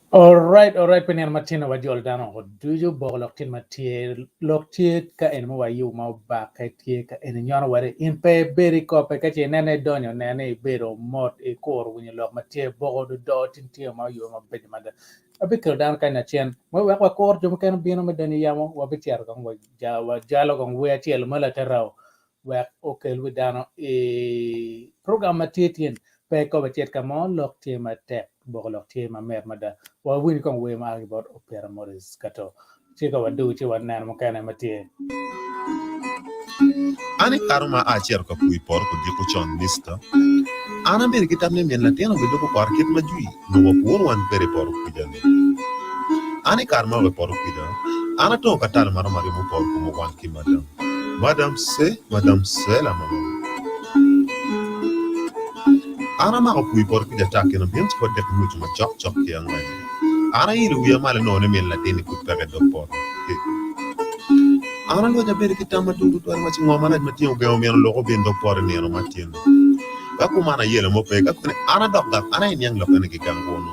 Alright, alright, pi nino matino wajolo dano oko ducu, boko lok tin ma tye, lok tye ka eni ma wayubo ma obakke tye ka eni nyono wade in pe ibed i kope ka ce inene idonyo nene ibedo mot ikuro winyo lok ma tye boko dodo tin tye ma oyubo mabeco mada. Abikelo dano kany lacen wek wakur jo mukene bino me donyo i yamo wabicito kong wajalo kong wer acel ma laterau wek okel wi dano i program ma tye tin pe kobo icit ka mo lok tye matek boko lok tye mamit mada wawiny kong wer ma a ki bot Opira Morris Kato ci ka wadugo ci waneno mukene ma tye. An i kare ma acito ka pur i poto kodiko con, Mister, an abedo ki tam ni min latin obilubo kora kit ma jwi nongo wapwur wan kwede i poto kwija-ni. An i kare ma aoko i poto kwija, an atongo katale ma romo aryo muporo kom wan ki madam. Madam ce, madam ce la mama. An amako pur i poto kwija ata kino bino ci wadek nucu macok cok ki angwen. An ailo wiya malo anongo ni min latin-ni pud peke i dog poto. An alwaco abedo ki tam matut tutwal iwaci ngo marac ma tye ogengo min olok obin dog poto i nino ma tye-ni. Ka kuman ayelo mo pe, ka koni an adok gang, an aye niang lok eni ki gang kunu.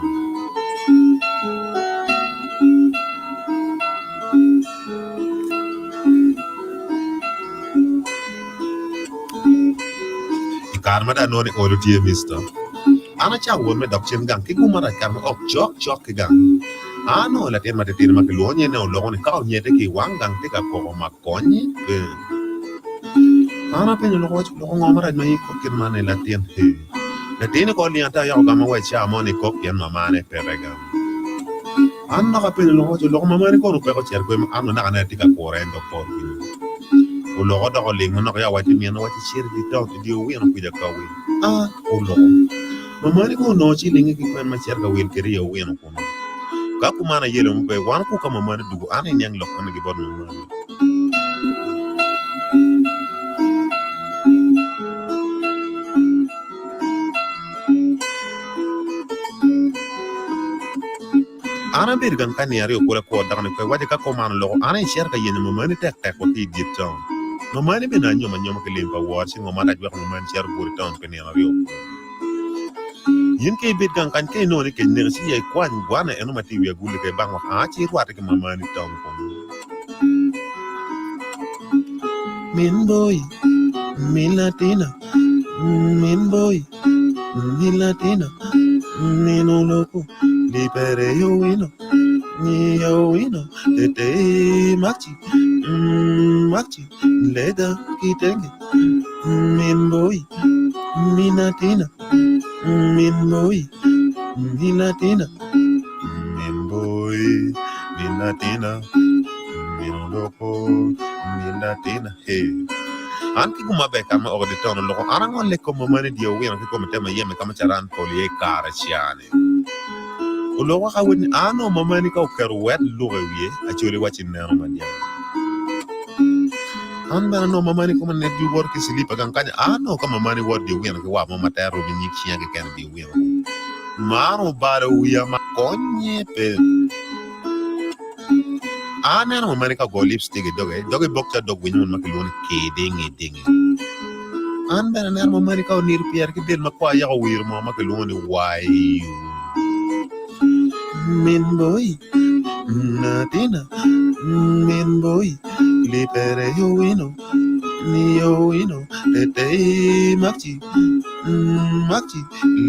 I kare ma dong anongo ni olo tye Mister, an acako wot me dok cen gang ki gum marac kare ma ok cok cok ki gang. Anongo latin matitidi ma kilwongo nyinge ni oloko ni ka onyete ki i wang gang tye ka koko ma konye pe. An apenyo oloko waco oloko ngo marac ma in ikok kit man ni latin he. Latin-ni kono oling ata yako gama wa i caa mo ni kok pien mamane peke gang. An dok apenyo oloko waco oloko mamani kono peke ocito kwede ma an dong naka nene atye ka kure en dok poto kwinyo. Oloko dok oling manok ya owaco mine waci cit i town i dye owino kwica ka wil. A oloko mamani kono onongo cilingi ki kwen ma cito ka wil kwede i owino kunu. Ka kuman ayelo mo pe, wan ku ka mamani dugo an iniang lok eni ki bot mamani. An abedo gang ka nino aryo kulu akwo dako ni pe waco ka kuman oloko an aye icito ka yenyo mamani tek tek wa ki i dye town. Mamani bene anyomo anyoma ki lim pa wora ci ngo marac weko mamani cito buto i town pi nino aryo kulu. In ka ibed gang kany ka inongo ni kec neki ci ya ikwany gwane eno ma tye i wi aguli ka ibang woko aa ci irwate ki mamani i town kunu. Min boy, min latina, min boy, min latina, min oloko, lipere yo wino, yo wino, tete makci, makci, leda kitenge. Min boy, min latina, min boy, min latina, min boy, min latina, min oloko, min latina, hey. An ki gum maber ka ma oko di tono loko an angolle i kom mamani dye owino ki kome tema yeme ka ma caran pol iye i kare cani. Oloko ka wit ni an o mamani ka oketo wet luko i wiye acoli wacci neno manyang. An bene anongo mamani koma net gi woto ki cilipa gang kany anongo ka mamani wot dye wino ki war mo ma tere romi nyig cinga keken i dye wino. Man obalo wiya ma konye pe. Aneno mamani ka ogoyo lipstick i doge, doge bok calo dog winyo ma kilwongo ni kidingidingi. An bene aneno mamani ka onido pyere ki del makwar yako owiro moo ma kilwongo ni wayu. Min boy, latina, min boy, lipere yo wino, yo wino, tete makci, makci,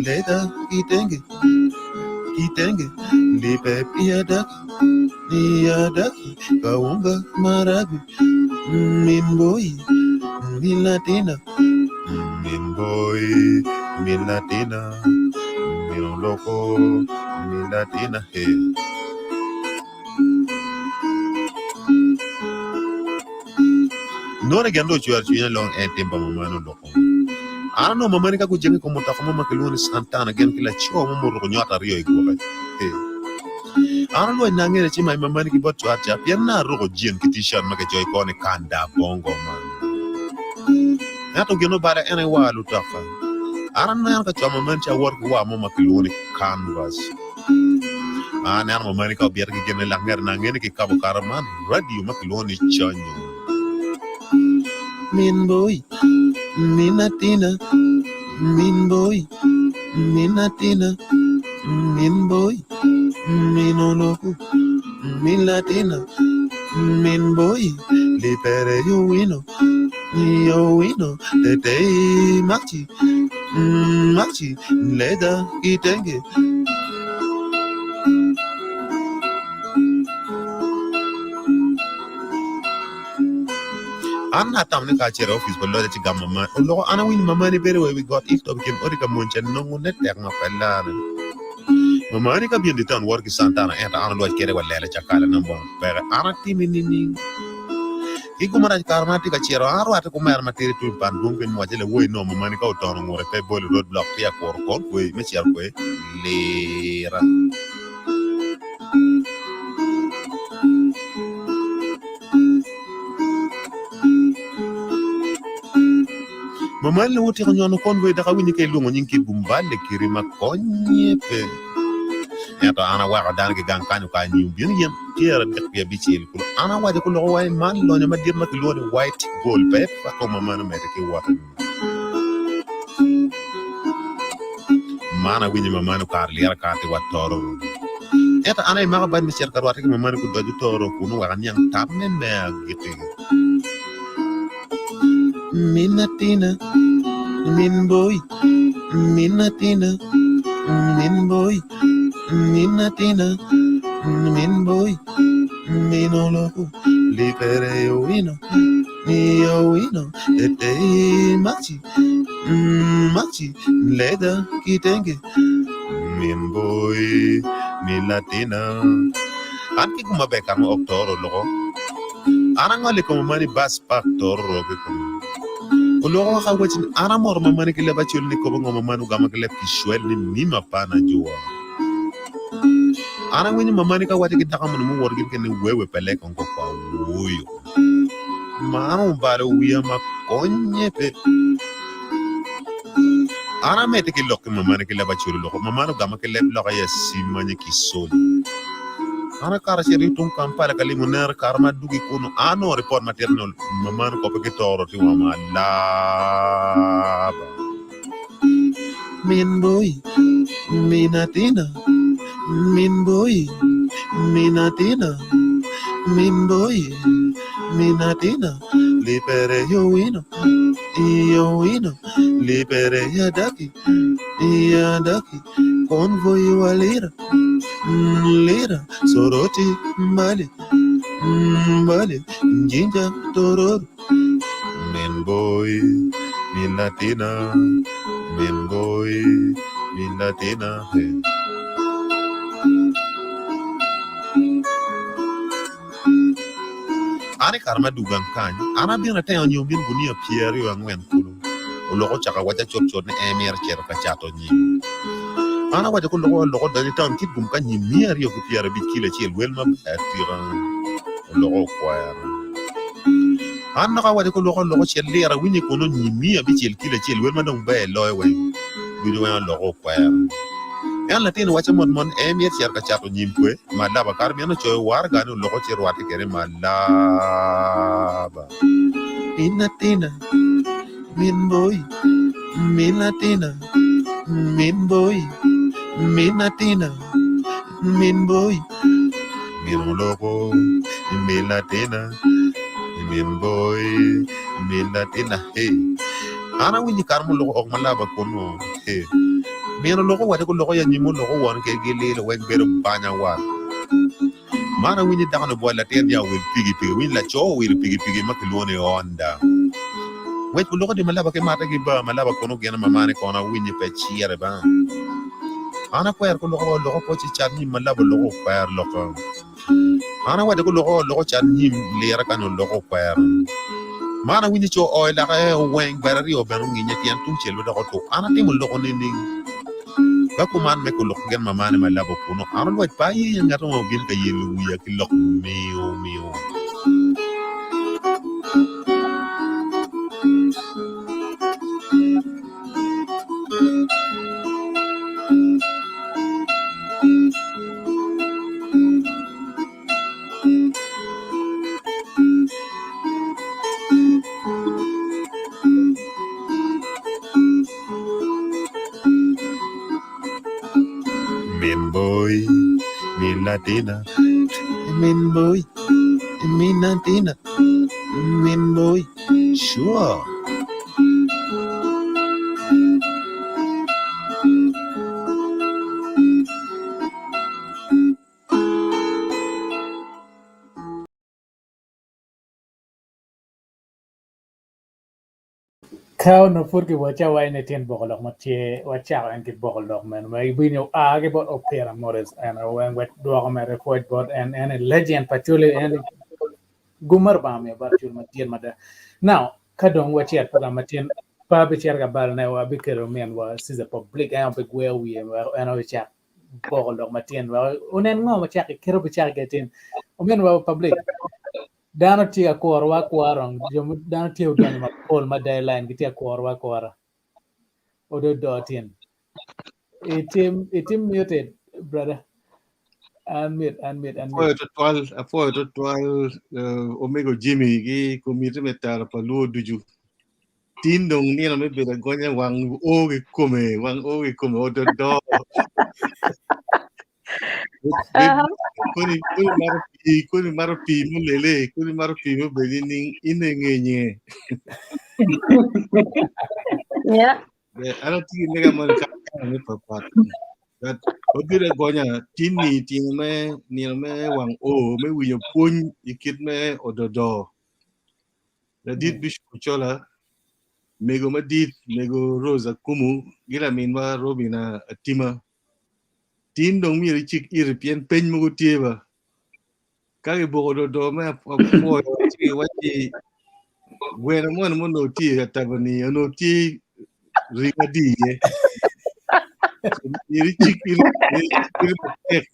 leta kitenge, kitenge, lipe piadaki. Niadaki kawunga maragwe min boy min latina min boy min latina min oloko min latina he. Nongo gin dong ocwero cwinya long en tim pa mamani oloko. An anongo mamani ka gujenge i kom mutoka mo ma kilwongo ni Santana gin ki laco mo muruko nyot aryo i gwoke. He. An alweny na angene ci mayo mamani ki bot cwar ca pien na aruko jin ki t-shirt ma kicoyo i kore ni Kanda Bongo Man. Ento gin obada en aye war lutoka. An aneno ka cwa mamani ci awoto ki war mo ma kilwongo ni Canvas. An aneno mamani ka obito ki gin i lak ngete na ange ni kikabo kara man radio ma kilwongo ni Conyo. Min boy, min atina, min boy, min atina, min boy, min oloko, min latina, min boy, lipere yo wino, yo wino, tete maci, maci, leda kitenge. An atamo ni ka acito i opic pa loja ci gamo mamani. Oloko an awinyo mamani bedo wa i wi got Hilltop i kin odi ka mony ca nongo ne tek ma pe larre. Mamani ka bino i taun woto ki Santana ento an alwac kede wa lela cakala na mono peke. An atimi nining? Ki gum marac kare ma atye ka cito an arwatte ki omera matidi tung i pan dwong piny muwacce lawoi nongo mamani ka otono ngute pe bolo road block tye akuro kon kwe me cito kwe lira. Mamali otyeko nyono convoy dok awinyo ka ilwongo nying kit Gumbale kiri ma konye pe. Ento an aweko dano ki gang kany okayo nyim bino yen pyeradek wiye abicel kulu. An awaco ku loko wa ni man lonyo madit ma kilwongo ni white gold pe pako mamani omedde ki wote. Man awinyo mamani okato lyera kati wa toro. Ento an aye mako bad me cito ka rwatte ki mamani gudoco toro kunu wek aniang tamme me agikki. Min atina, min boy, min atina, min boy, min atina, min boy, min oloko, lipere owino, owino, tete maci, maci, lega kitenge. Min boy, min latina. An ki gum maber kare ma ok toro oloko. An angolo i koma mani bus park toro ki kome. Oloko woko awaci ni an amoro mamani ki leb acoli ni kobo ngo mamani ogamo ki leb Kicwel ni mimi apana jua. An awinyo mamani ka waco ki dako moni muwoto gin kene ni wewe peleka ongo kwa wuyo. Man obalo wiya ma konye pe. An amedde ki lok ki mamani ki leb Acholi loko mamani ogama ki leb loka ya Simanyi Kisoli. An akato acito i tung Kampala ka limo nera kare ma adugi kunu anongo ripot ma tito ni mamani kope ki toro tye wa ma alaba. Min boy, min atina, min boy, min atina, min boy, min atina, Lipere yo wino, yo wino, lipere ya daki, ya daki, convoy wa lira, lira, soroti mbale, mbale, jinja tororo. Min boy, min latina, min boy, min latina, hey. An i kare ma adugang kany, an abino atengo nyom gin gunia 24 kulu. Oloko ocako awaca cutcut ni en myero ecito ka cato nyim. An awaco ki oloko oloko odonyo i taun kit gum ka nyim 250 kilo acel wel maber atika. Oloko okwero. An dok awaco ki oloko oloko cel lira awinyo kunu nyim 600 kilo acel wel ma dong ber loyo weng. Ducu weng oloko okwero. En latin waco mot mot ni en myero cito ka cato nyim kwe malaba kare meno ocoyo waraga ni oloko ci rwatte kwede malaba. Min atina, min boy, min atina, min boy, min atina, min boy. Min oloko, min latina, min boy, min latina, hey. An awinyo i kare ma oloko ok malaba kunu, hey. Min oloko owaco ki oloko ya nyim oloko won ke gililo wek bedo banya wat. Man awinyo dako ni obwol latin ya owil pikipiki, awinyo laco owilo pikipiki ma kilwongo ni Honda. Ngwec oloko di malaba ki mate ki bar malaba kono gine mamane kono awinye pe cire ba. An akwero ki oloko oloko po ci cat nyim malaba oloko okwero loko. An awaco ki oloko oloko cat nyim lira kany oloko okwero. Man awinyo co o i laka ee oweng bade aryo bene onginye tyen tungcel bene dok otuk. An atimo loko nining? Ka kuman me kulok gin ma mane ma labo kunu, an olwec pe aye ngat mo obin ka yelo wiya ki lok miu miu. Min boy, min latina, min boy, min latina, min boy, sure. Ka onongo pud kiwacca wa ni tyen boko lok ma tye, wacako en ki boko lok meno ma iwinyo oa ki bot Opira Morris en weng wek dwoko mere pwoc bot en en ni legend pa Acholi en ni gum ma Rubanga omiyo bot Acholi madit mada. Now ka dong wacito program ma tin pe abicito ka balone wabikelo ominwa Caesar Public en obigweyo wiye wek en ocak boko lok matin wek onen ngo ma cak kite obicako ki atin. Ominwa Public Dano tye ka kurowa akura dong, jo dano tye odonyo mapol mada i lain gitye ka kurowa akura. Ododo tin. Itim, itim muted, brother. Unmute, unmute, Apwoyo unmute. twatwal, apwoyo twatwal eh, omego Jimmy ki komiti me tara pa luo ducu. Tin dong nino me bedo agonya wang o kikome, wang o kikome ododo. Koni koni maro pii, koni maro pii mulele, koni maro pii mubedi ning in inge nyinge. Yeah. An atye ki mega moni ka ni papat. But obedo agonya tin ni tino me nino me wang o me winyo pwony i kit me ododo. Ladit Bishop Ochola, mego madit, mego Rose Akumu, gi laminwa Robina Atima. Tin dong myero icik iti pien peny mogo tye ba. Ka giboko dodo me apwoyo ci giwacci gweno moni ma onongo tye i atabo-ni onongo tye ringo adi iye. Myero icik iti matek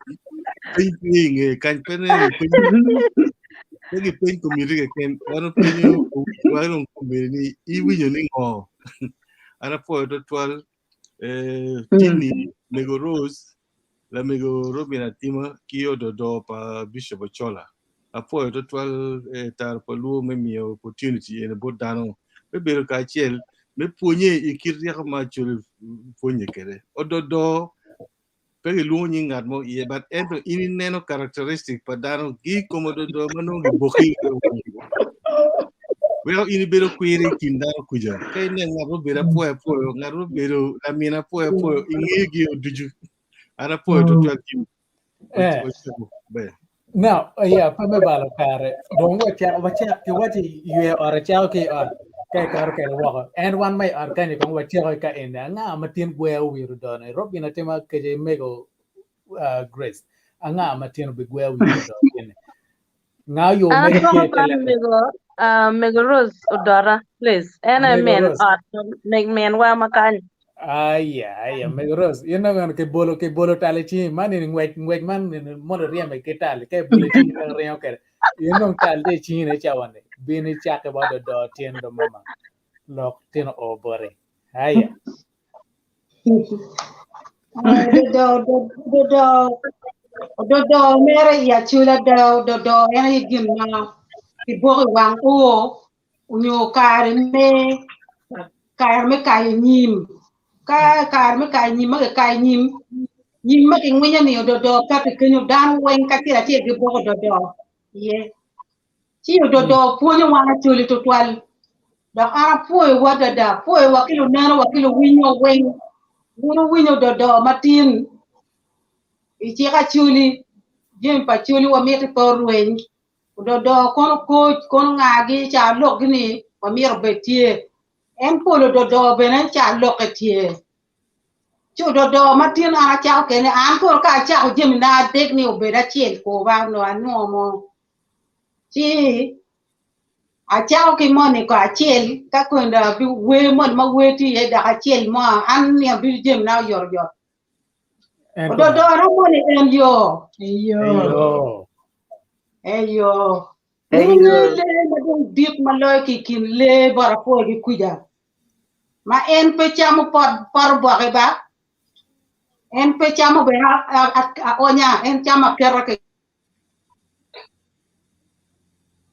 peny tye i ngeye kany pe ni peny pe gipeny komiti keken wan openyo wa dong komiti ni iwinyo ni ngo an apwoyo twatwal Eh, tini mego Rose, lamego Robin Atima ki ododo pa Bishop Ochola. Apwoyo twatwal eh, taro pa luo me miyo opportunity ene bot dano me bedo kacel me pwonye i kit ryeko ma Acholi pwonye kwede. Ododo pe gilwongo nying ngat mo iye but ento in ineno characteristic pa dano ki i kom ododo ma nongo giboki weko in ibedo kwiri i kin dano kuca ka inen ngat mo obedo apwoyo apwoyo ngat mo obedo lamin apwoyo apwoyo ingegi o ducu an apwoyo twatwal Jimmy Eh. Oceko ber Now, yeah, pe me balo kare. Dong wacako, wacako, kiwaco ywe ot, acako ki i ot, ka ikato kede woko. En wan ma i ot kany kong wacako ka eni. Anga ma tin gweo wi ododo ni? Robin atima kece mego uh, Grace. Anga ma tin obigweo wi ododo ni? Nga yo An mege atwoko tye i te bot lebe? mego ah, mego Rose odota, please. En aye Mego min Rose. ot, meg minwa ma kany. Aya, aya, Mego Rose. In dong kibolo, kibolo tal i cingi. Man ini ngwec, ngwec man ini mono ryeme ki tal. Ka ibolo i cingi dong ringo kwede. In dong tal tye i cingi ne cawa ni. Bin icake ba ododo tyen do mama. Lok tin oo boti. Aya. Ododo, ododo, ododo mere i Acholi ada, ododo en aye gin ma kiboko i wang oo onyo kare me kare me kayo nyim. Ka kare me kayo nyim ma kikayo nyim, nyim ma kingwinyo ni ododo kati kenyo dano weng kacel acel giboko ododo iye. Ci ododo pwonyo wan Acholi tutwal. Dok an apwoyowu adada, apwoyo wa ki luneno wa ki luwinywa weng. Wun wuwinyo ododo matin i cik Acholi, jami pa Acholi wamiti pe orweny. Ododo kono koc, kono ngagi, ca lokgi ni wamito obed tye. En pol ododo bene ca lokke tye. Ci ododo matin an acako kene, an kono ka acako jamina adek ni obed acel kuba onongo anongo mo. Ci. Acako ki moni ko acel ka koni dong abi wer moni ma wer tye iye dok acel mo an nino ducu jamina oyotoyot. En koma. Ododona moni en yo. Eyo. Eyo. Eyo. Eyo. Wun wungeyo lee ma dong dit ma loyo ki i kin lee bot apwoyo ki kwica, ma en pe camo pot pot oboke ba, en pe camo bene aonya, en camo aketa keken.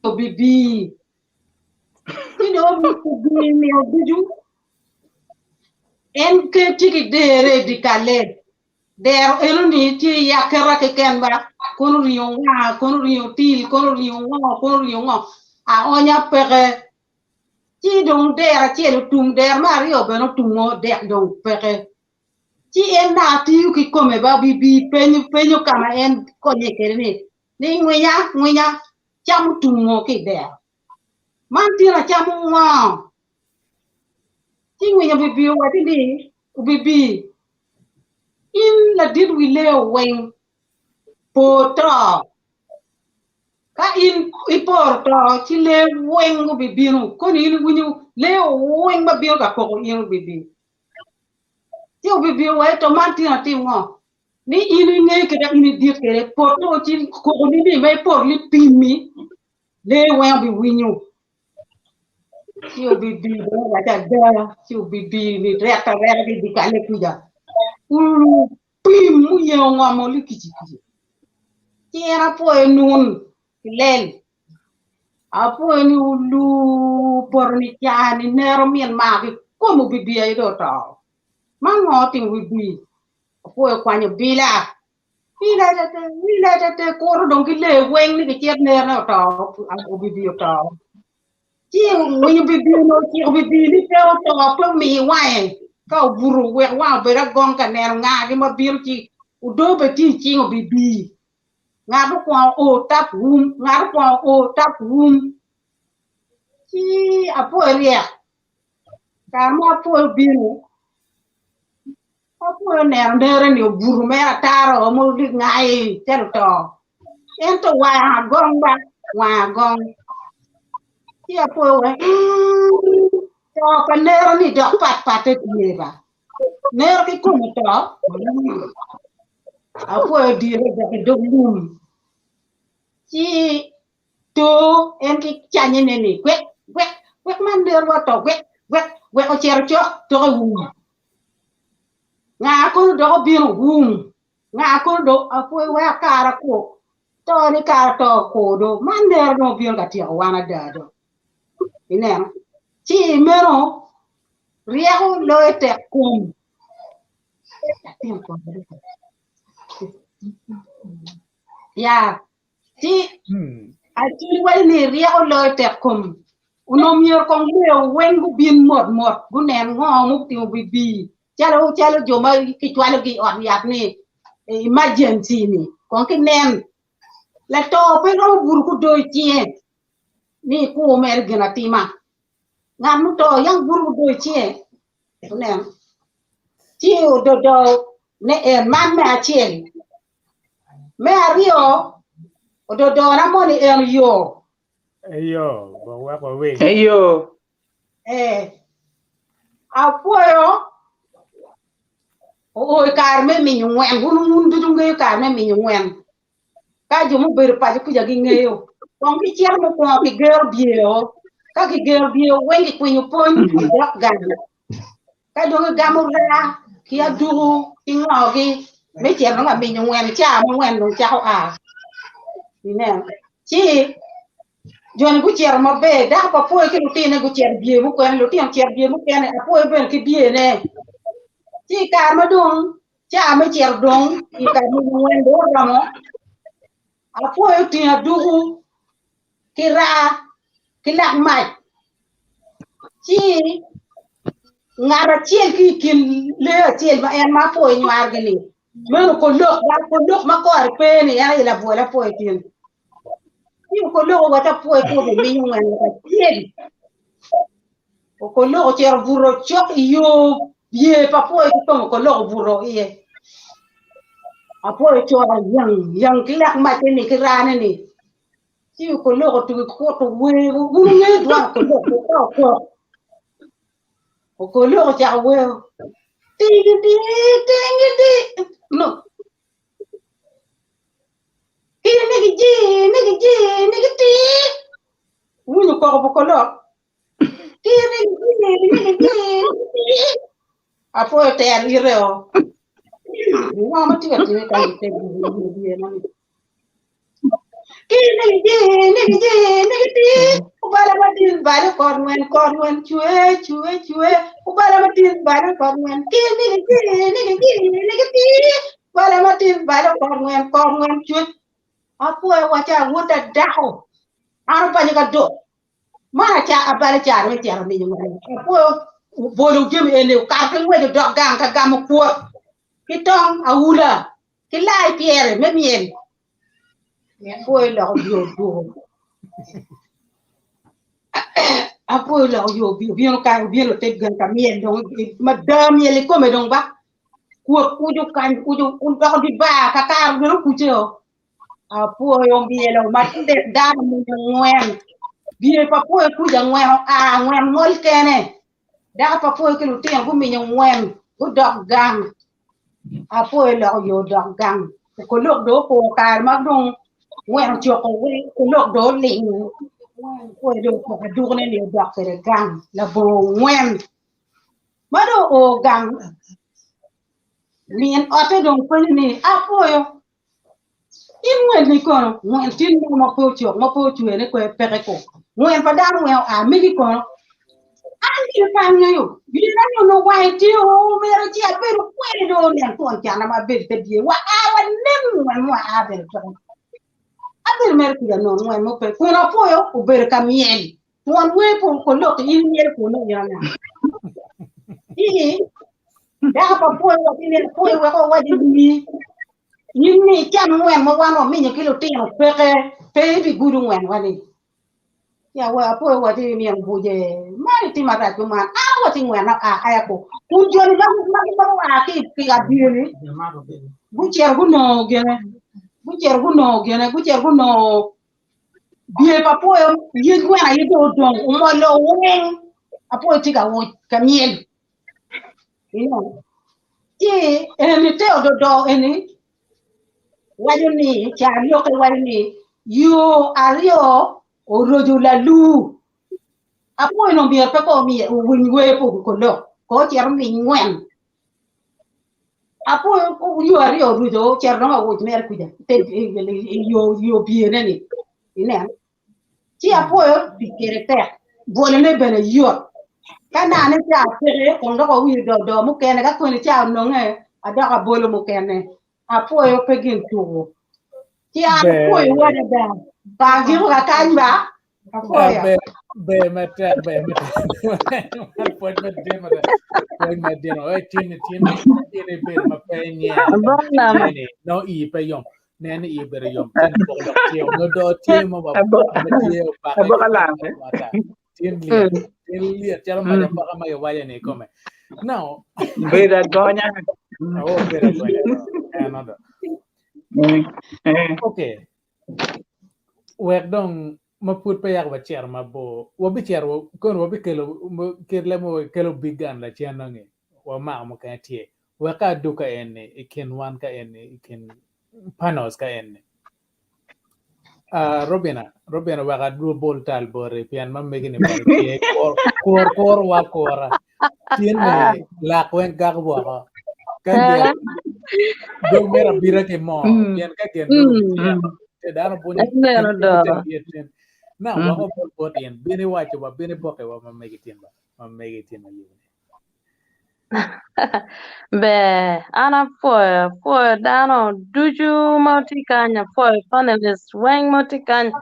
Obibi. Ci dong obibi nino ducu, en ke tye ki dere i dyekalle. Dero enoni tye i aketa keken ba, kono ringo nga, kono ringo til, kono ringo ngo, kono ringo ngo, aonya peke. Ci dong dero acel otum, dero me aryo bene otumo, dek dong peke. Ci en naka tiyo ki kome ba obibi penyo, penyo ka ma en konye kwede ni, ni ngwinya, ngwinya, camo tum ngo ki i dero? Man tin acamo ngo? Ci ngwinyo obibi owaco ni, obibi, in ladit wi lee weng, por to. Ka in iporo to, ci lee weng obibino. Koni in iwinyo lee weng ma bino ka koko in obibi. Ci obibi owaco to man tin atim ngo? Ni in ingeyo kit ma in idit kwede, poto ci koko ni ni ma iporo ni pimi, lee weng obiwinyo. Ci obibi bene owaco ada, ci obibi ni rek areka ki dyekalle kuca. Ulu pim muyengo ngomo likickic. Ci en apwoyo nun ki lel. Apwoyo ni olu poto ni caa ni nero min maa ki kom obibi aye dong oto. Man ngo otimo obibi? Apwoyo okwanyo bila. Wilatete, wilatete, kuro dong ki lee weng ni kicit nerone oto, obibi oto. Ci winyo obibi onongo ociko obibi ni pe oto, pe omi wange ka obuto wek wange obed agong ka neno ngagi ma bino ci odoo bene tye i cing obibi. Ngat okwongo o tap wum, ngat okwongo o tap wum. Ci apwoyo ryek, kare ma apwoyo obino, Apwoyo neno nere ni obuto mere atara o ma ngai calo oto. Ento wang agong ba, wang agong. Ci apwoyo wek to pa nero ni dok pat patte tye ba. Nero ki kome to. Apwoyo dire dok i dog lum. Ci to en ki canye ne ni gwek gwek gwek man nerwa to gwek gwek gwek ocito cok toke wum. Nga kono dok obino wum nga kono dok apwoyo wek akara kwo to ni kara to kwo do man nero dong obino ka tyeko wan ada do ineno ci meno ryeko loyo tek kom ya Ci acwiny waco ni ryeko loyo tek kom. Onongo myero kong lee weng gubin mot mot gunen ngo mutimo bibi calo calo jo ma kicwalogi i ot yat ni emergency ni kong kinen lato pe romo buto ki odo i cinge ni ikur mere gin atima ngat muto yang buto ki odo i cinge uneno ci ododo ne en man me acel Me aryo, ododona moni en yo. Eyo, gwok wek wawiny. Eyo. Eh, apwoyo oo i kare me minyo ngwen, wun wun ducu wungeyo kare me minyo ngwen. Ka jo mubedo paco kuca gingeyo. Kong kicito mukwongo kigero dyeo, ka kigero dyeo weng kikwinyo pony kidok gang. Ka dong igamo raa ki aduku ki ngogi me cito ka minyo ngwen i caa ma ngwen dong cako a. Ineno? Ci joni gucito maber, dako pa apwoyo ki lutine gucito i dye mukene, lutino ocito i dye mukene, apwoyo bene ki dyene. Ci i kare ma dong caa me cito dong i ka minyo ngwen dong oromo, apwoyo otingo aduku ki raa ki lak mac ci ngat acel ki i kin lee acel ma en ma apwoyo nywargi-ni meno kolok kolok ma kore pe ni en aye labwol apwoyo tin ci okolok owaco apwoyo pe obiminyo ngwen lok acel okolok ocito obuto cok i yo ye pa apwoyo ki kome okolok obuto iye apwoyo ocoro yang yang ki lak macce ni ki rane ni. Ci okolok otugi kuto wer, wun wungeyo dwan okolok ka okok. Okolok ocako wer, tingi di, tingi di, no. Ki nigi ji, nigi ji, nigi ti. Wuwinyo koko pa okolok? Ki nigi ji, nigi ji, nigi ti. Apwoyo ter ite o. Ngo ma tye ka time kany i te wiye moni? Ki nigi ji, nigi ji, nigi ti. Obala madit balo kor ngwen, kor ngwen cwe, cwe, cwe. Obala madit balo kor ngwen. Ki nigi ji, nigi ji, nigi ti. Obala madit balo kor ngwen, kor ngwen cwe. Apwoyo waca wod adako. An obanyo ka dok. Man aca abalo caro me cito minyo ngwen. Apwoyo bolo jami eni okato ki ngwec odok gang ka gamo kwot ki tong aula. ki lai pyere me myel. Apwoyo loko yo dwogo. Apwoyo loko yo obino kany obino te gang ka myel dong mada myel i kome dong ba kwot kuco kany kuco doko di bar kakare bene okuce o. Apwoyo myelo matek dano ominyo ngwen biye pa apwoyo kuca ngwen oa ngwen ngol kene dako pa apwoyo ki lutino guminyo ngwen gudok gang. Apwoyo loko yo dok gang. Okolok dong okur kare ma dong ngwen ocoko weng okolok dong oling. Apwoyo dong ocoko adukone ni odok kwede gang labongo ngwen. Ma dong oo gang, min otte dong penyo ni, Apwoyo, in ngwen ni kono? Ngwen tin mo ma pe ocok, ma pe ocwene kwe peke ko. Ngwen pa dano weng oa megi kono? An gire pe angeyo. Gin aye onongo wange tye o, myero ci abedo kwede dong onen twon cana ma abedo i te biye. Wa a wanen ngwen mo aa bene peke. Abedo mere kuca nongo ngwen mo pe. Kun apwoyo obedo ka myel. Twon wer po kolok in imyelo kun nongo in anga. Ii, dako pa pwoyo wa ki neno pwoyo wek owac ni in ni icam ngwen ma wan waminyo ki lutino peke pe ibigudo ngwenwa ni. Ya wa apwoyo wa ti myero buje man itimo arac kuman an awaci ngwena a aya ko kun joni ma ma ma oa ki ki adyeri gucito gunongo gine gucito gunongo gine gucito gunongo Dye pa apwoyo yec gweno aye dong odong omolo weng apwoyo tye ka woc ka myel ci eni te ododo eni waco ni carolokke waco ni yo aryo oroco lalur apwoyo ni myero pe kong owiny wer pa okolok kong ocit ominy ngwen Apwoyo yo aryo oruco ocito dong awoc mere kuca te yo yo byene ni ineno ci apwoyo tic kwede tek bwolone bene yot ka nane ca peke kong dok wawinyo do do mukene ka koni ca ononge adok abolo mukene apwoyo pe gin tuko ci an apwoyo adada pa agiko kakany ba Apwoyo. Ber, ber matek, ber matek. Pwoc madit matek. Pwoc madit. Oi, tin, tin, tin ibedo ma pe inyero. Abonam. Ni, no iyi pe yom. Nen ni iyi obedo yom. Tin pok dok tye. No do tye mo ba ma tye obake. Aboka lam. Wata. Tin liet. Tin liet. Calo mac apoka ma giwaco ni i kome. Now, Bedo agonya. oh, bedo agonya. En odo. Okay. Wek dong ma pud peya wacito mabor, wabicito kono wabikelo kit leb mo kelo big gun lacen nongi wamako mukene tye wek ka aduka eni i kin wan ka eni i kin panels ka eni. Robina, Robina wek adwo bol tal boti pien ma megi ni bene tye kur kur kurowa akura. Tin ni lak weng gak woko. Ka gin dong myero abita ki moo pien ka gin dong obityeko te dano bunyo Aneno do. Na wako bol bot in bin iwaco wa bin iboke wa ma megi tin ba ma megi tin ma yubu ni. Ber, an apwoyo, apwoyo dano ducu ma tye kany, apwoyo panelist weng ma tye kany,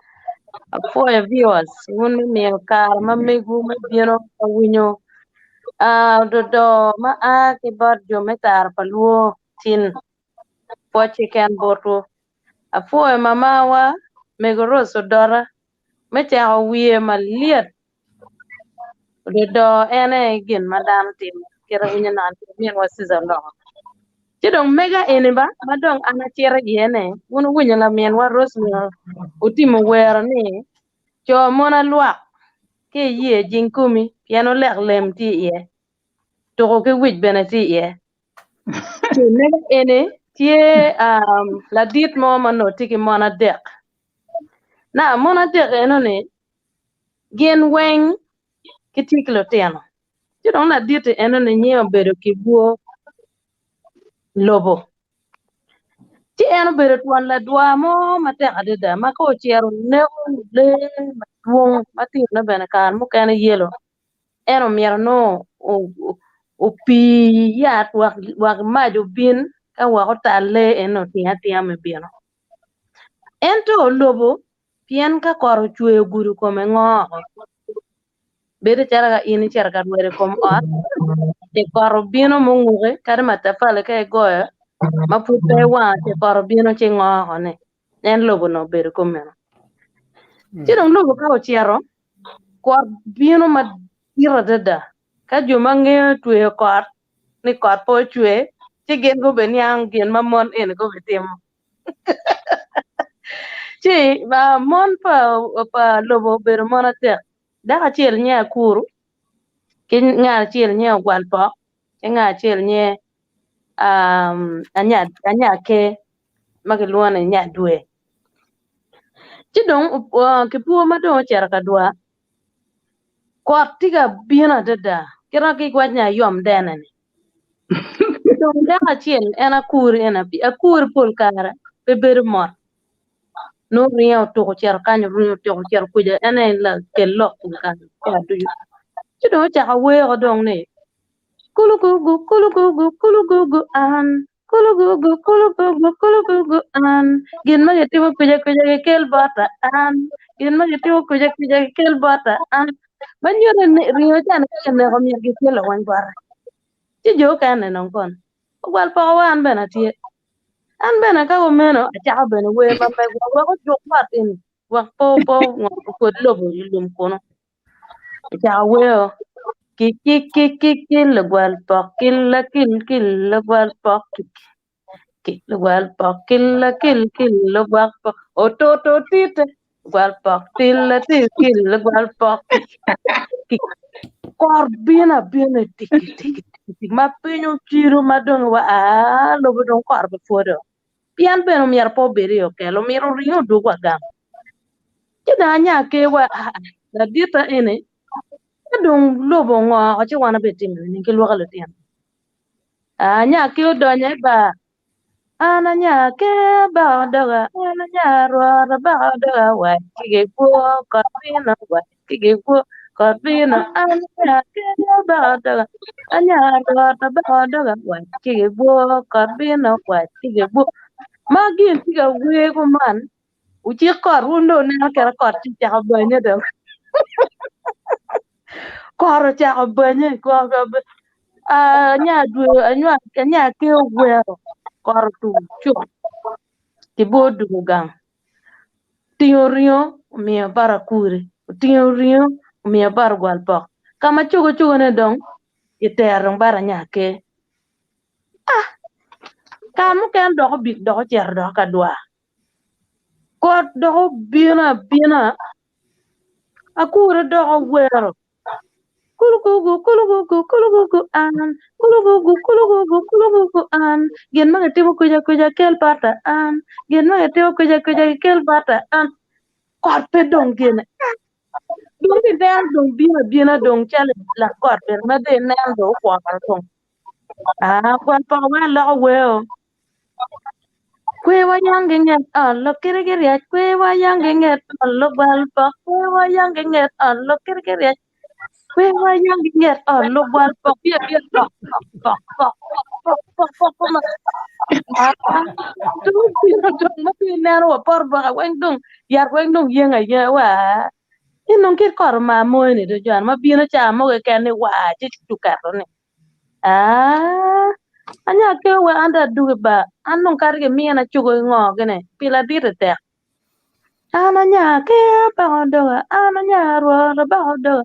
apwoyo viewers wun me miyo kare ma megwu me bino ka winyo ah, ododo ma a ki bot jo me tara pa luo tin pwoc keken botwu. Apwoyo mamawa mego Rose Odota me cako wiye malyet Ododo en aye gin ma dano timo kit awinyo naka minwa Susan oloko. Ci dong mega eni ba ma dong an acito iye ne, wun wuwinyo laminwa Rosemary otimo wero ni co mon alwak ki iyie jing komi pien olek lem tye iye, tuko ki wic bene tye iye. Ci mega eni tye um, ladit mo ma onongo tye ki mon adek. Na mon adek eno-ni gin weng gitye ki lutino. Ci dong ladit-ti eno-ni nyinge obedo Kibwo Lobo. Ci en obedo twon ladwar mo matek adada ma ka ocito neko lee madwong ma tinone bene kare mukene yelo en omyero nongo opii yat wek mac obin ka wek otal lee eno oting atinga me bino. Ento lobo pien ka kot ocwe ogudo kome ngo oko. Bedo calo ka in icito ka rwedo i kom ot, ce kot obino munguki kadi matafali ka igoyo ma pud pe iwango ce kot obino ci ngo oko ni en lobo-nu obedo kumeno. Ci dong lobo ka ocito, kot bino madit adada ka jo ma ngeyo tweyo kot ni kot pe ocwe ci gin gubiniang gin ma mon eni gubitimo. Ci mon pa lobo obedo mon adek, dako acel nyinge Akuru, ki ngat acel nyinge Ogwalpok, ki ngat acel nyinge Anyaker ma kilwongo ni Nyadwe. Ci dong kipwo ma dong ocito ka dwar, kot tye ka bino adada kit ma giwaco ni ayom dene-ni. Dong dako acel en akuri en api akuri pol kare pe bedo mot nongo ringo otuko cito kany oringo otuko cito kuca en aye lakel lok pol kare cawa ducu ci dong ocako weko dong ni kulugugu kulugugu kulugugu an kulugugu kulugugu kulugugu an gin ma gitimo kuca kuca gikel bota an gin ma gitimo kuca kuca gikel bota an ma nyuto ni ringo ca ni ka kineko myero gikel lawany bote. Ci jo okene nong kono ogwal poko wa an bene atye. An bene ka kumeno acako bene wer ma megwa wek ojuk ot eni wek pe pe opwod lobo i lum kunu. Acako weo ki ki ki ki ki lugwal pok kil la kil kil lugwal pok ki ki lugwal pok kil la kil kil lugwal pok ototo tite lugwal pok til la til kil lugwal pok ki kor bino abina tiki tiki tiki ma piny ocido ma dong wa aa lobo dong kor pe pwodo pien bene omyero pe obed i okel omyero oringo odug wa gang ci dong anya ker wa aa laditta eni ka dong lobo ongoko ci wan wabitimo nining ki lwaki lutino Anya ki odonyo i bar. An anya ke abako doga, an anya rwot abako doga, wac ki gikwo kot bino, wac ki gikwo kot bino. An anya ke abako doga, anya rwot abako doga, wac ki gikwo kot bino, wac ki gikwo. Ma gin tye ka wer kuman, wucik kot wun dong wuneno kit kot ci cako banye dong. Kot ocako banye, anya dwe anya ke ogwero kot otum cut kibor odwogo gang otingo ringo omiyo bot akuri otingo ringo omiyo bot ogwal pok ka ma cogo cogone dong kitero dong bot anya ker ah kare mukene dok obik dok ocito dok ka dwar kot dok obino abina akure dok owero Kulugugu, kulugugu, kulugugu an, kulugugu, kulugugu, kulugugu an, gin ma gitimo kuca kuca kel bota an, gin ma gitimo kuca kuca gikel bota an. Kot pe dong gene. Dong ineno dong bino abina dong calo lak got bene ma dong ineno dong okworo dong. Ah, gwel poko weng aloko weo. Kwe wa yang ginget ot lok kiri giryec kwe wa yang ginget ot lugwal pok kwe wa yang ginget ot lok kiri giryec kwe wa yang ginget ot lugwal pok bia bia pok pok pok pok pok pok pok pok ma ah dong bino dong ma pe ineno wa poto boka weng dong yat weng dong yeng ayenga wa in dong kit kot omar moi ni do jon ma bino ca mo keken ni wa ci oketo ni Ah, anya ke we an dong adugi ba, an dong kadi gimina cogo i ngo gini, pi ladit-ti tek. An anya ke abako doga, an anya rwot abako doga.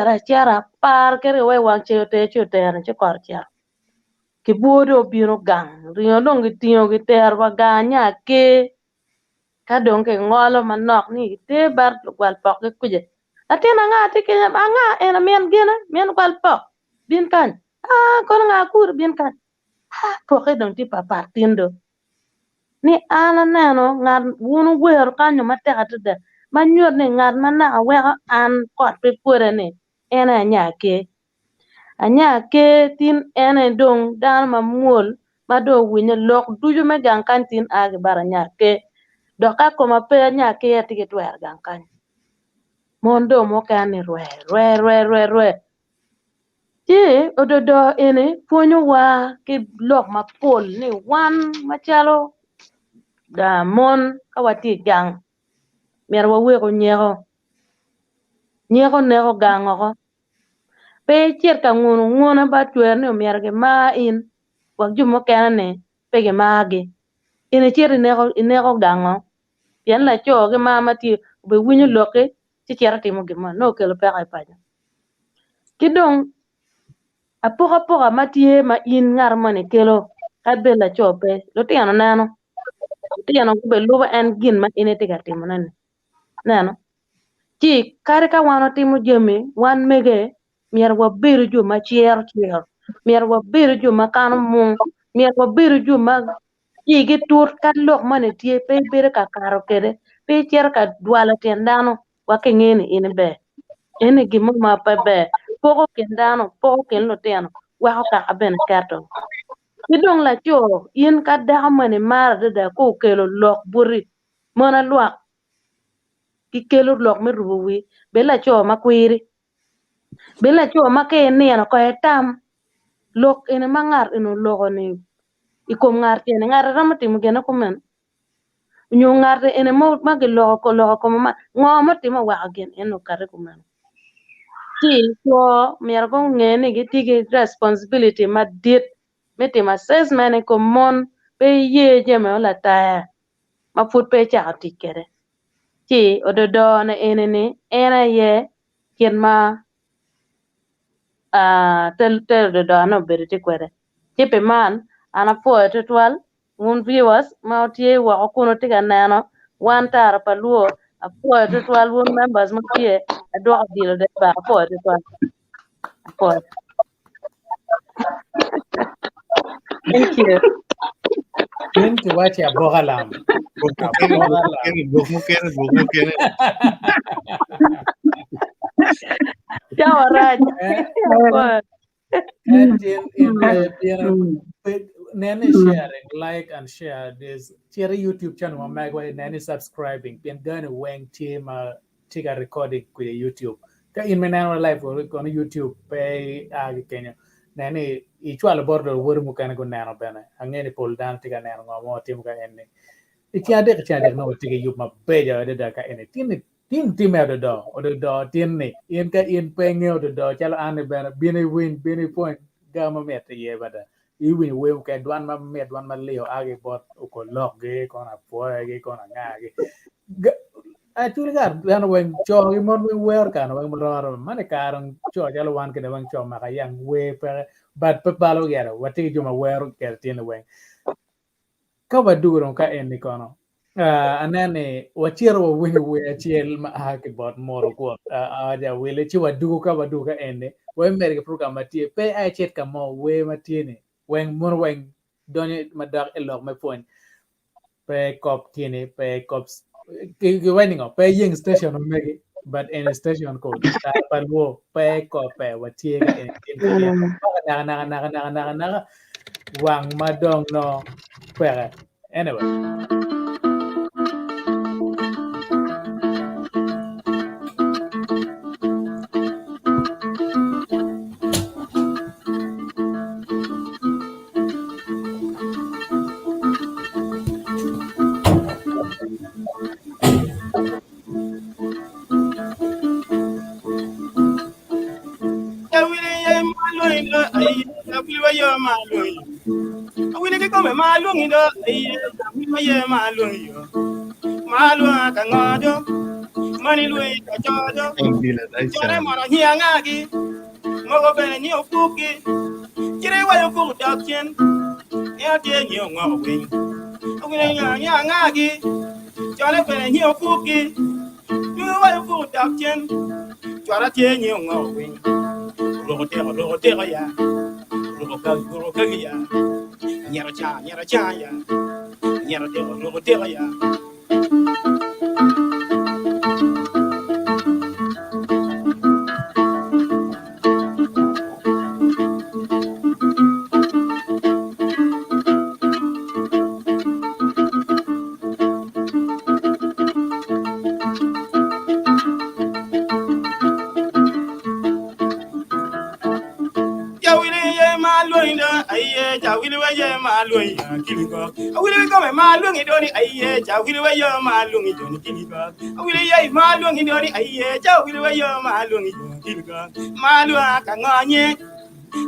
Ocito acita apar kadi wa i wang ceng oter ci otero ci kot ocito. Kibwor dong obino gang, ringo dong gitingo gitero wa gang anya ker ka dong kingolo manok ni giter bat lugwal pokgi kuca. Latin anga tye kenyo? Anga eni min gine, min gwal pok, bin kany. Aa kono nga kuru bin kany. Aa poke dong tye papat tin do. Ni an aneno ngat wun wuwero kanyo matek adada ma nyuto ni ngat ma naka weko an kot pe pwoda ni en aye anya ker. Anya ker tin en aye dong dano ma mwol ma dong owinyo lok ducu me gang kany tin a ki bot anya ker dok ka koma pe anya ker atye ki twero gang kany. Mon dong mukene ni rwe rwe rwe rwe rwe. Ci ododo eni pwonyowa ki lok mapol ni wan macalo mon ka watye i gang myero waweku nyeko. Nyeko neko gang oko. Pe icit ka nguno nguna ba cwer ni omyero gimar in wek jo mukene ni pe gimargi. In icito ineko ineko gango pien laco ki mar ma tye obiwinyo lokki ci cito timo gin mo nongo okelo peko i paco. Ki dong apokapoka ma tye ma in ngat moni kelo kadi bed laco pe lutino neno lutino gubilubo en gin ma in itye ka timone ni neno ci kadi ka wan watimo jami wan mege myero wabedo jo ma ciro ciro myero wabedo jo ma kano mung myero wabedo jo ma igi tut ka lok moni tye pe ibedo ka kato kwede pe icito ka dwalo tyen dano wa ki nge ni in iber eni gin mo ma pe ber poko kin dano poko kin lutino weko kaka bene keto ki dong laco in ka dako moni imaro adada ka okelo lok boti mon alwak gikelo lok me rubo wii bed laco ma kwiri bed laco ma ka inino ko itam lok eni ma ngat eni oloko ni i kom ngat eni ngat romo timo gine kumeno nyo ngat eni ma giloko loko kome ma ngo mutime oweko gin eni okati kumeno ci co myero gunge ni gitye ki responsibility madit me timo assessment i kom mon pe iye jami lataya ma pud pe icako tic kwede ci ododone eni ni en aye kit ma te ododone obedo tye kwede ci pi man an apwoyo tutwal wun viewers ma wutye woko kun wutye ka neno wan tara pa luo apwoyo tutwal wun members ma tye adwoko odilo de ba apwoyo tutwal apwoyo thank you In kiwaci aboka lam. Buk mukene, Aboka buk lam. mukene, buk mukene, buk mukene. Cawa rac. Eh, Apwoyo. En tin in pe bino pe nen ni sharing like and share this cito i YouTube channel ma megwa nen ni subscribing pien gani weng tye ma tye ka recording kwede i YouTube ka in ma ineno live kono YouTube pe a ki kenyo nen ni icwalo bot luwoti mukene guneno bene ange ni pol dano tye ka neno ngo ma watimo ka en ni i ceng adek i ceng adek nongo watye ki yub mabeco adada ka eni tin ni Tin time ododo, ododo tin ni in ka in pe ingeyo ododo calo an ni bene bin iwiny, bin ipwony ga ma mit iye bada. Iwinyo wer mukene dwan ma mit, dwan ma liyo a ki bot okolokgi, kono apwoyagi, kono angagi. Actually ka dano weng co ki mon weng wero kare weng marom aroma. Man i kare co calo wan kede weng co maka yang wer peke but pe balo gire watye ki jo ma wero kede tin ni weng. Ka wadwogo dong ka eni kono, aneno ni wacito wawinyo wer acel ma a ki bot Moro Kwot awaco awile ci wadwogo ka wadwogo ka eni wabimedo ki program ma tye pe a icit ka mo wer ma tye ni weng mono weng donyo madok i lok me pwony pe kop tyeni pe kop giwaco ningo pe yeng station omegi but eni station code tara pa luo pe kope watye ka eni tin ki tyen naka naka naka naka naka naka wang ma dong no peke anyway. Awile kikome ma alwongi do aye awile aye ma alwongi yo ma alwonga ka ngodo mani lwongi ka codo cone mono nyi angagi mogo bene nyi opuki cire iwayo opuku dok cen nyo tye nyi ongoko winy awile nyi angagi cone bene nyi opuki Cwiny owaco puk odok cen, cwara tye nyi ongoko winy. Oruko tiko, oruko tiko ya. Oruko kagi, oruko kagi ya. Nyero ca, nyero ca ya. Nyero tiko, oruko tiko ya. cha wili we ye ma lwongi ya kiliko. Awili we kome ma lwongi doni aiye cha wili we yo ma lwongi doni kiliko. Awili ye ma lwongi doni aiye cha wili we yo ma lwongi doni kiliko. Ma lwonga ka ngonye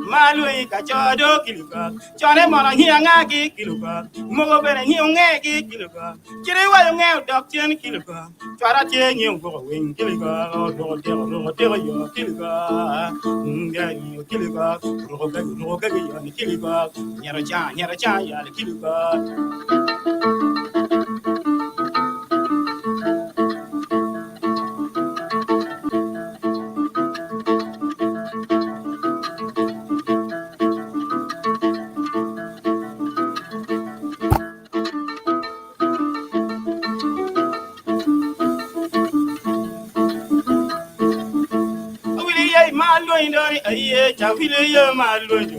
ma lwongi ka codo kiliko. Cone mono nyi anga ki kiliko. Mogo bene nyi unge ki kiliko. Ciri wayo nge odok cen kiliko. Cwara tye nyi ogwoko winy kiliko. Ruko tiko ruko tiko yo kiliko. Nge nyi kiliko. Ruko gagi ruko gagi yo ni kiliko. Nyero ca nyero ca ya ni kiliko. Awili ye ma lwongi doni aye cha wili ye ma lwongi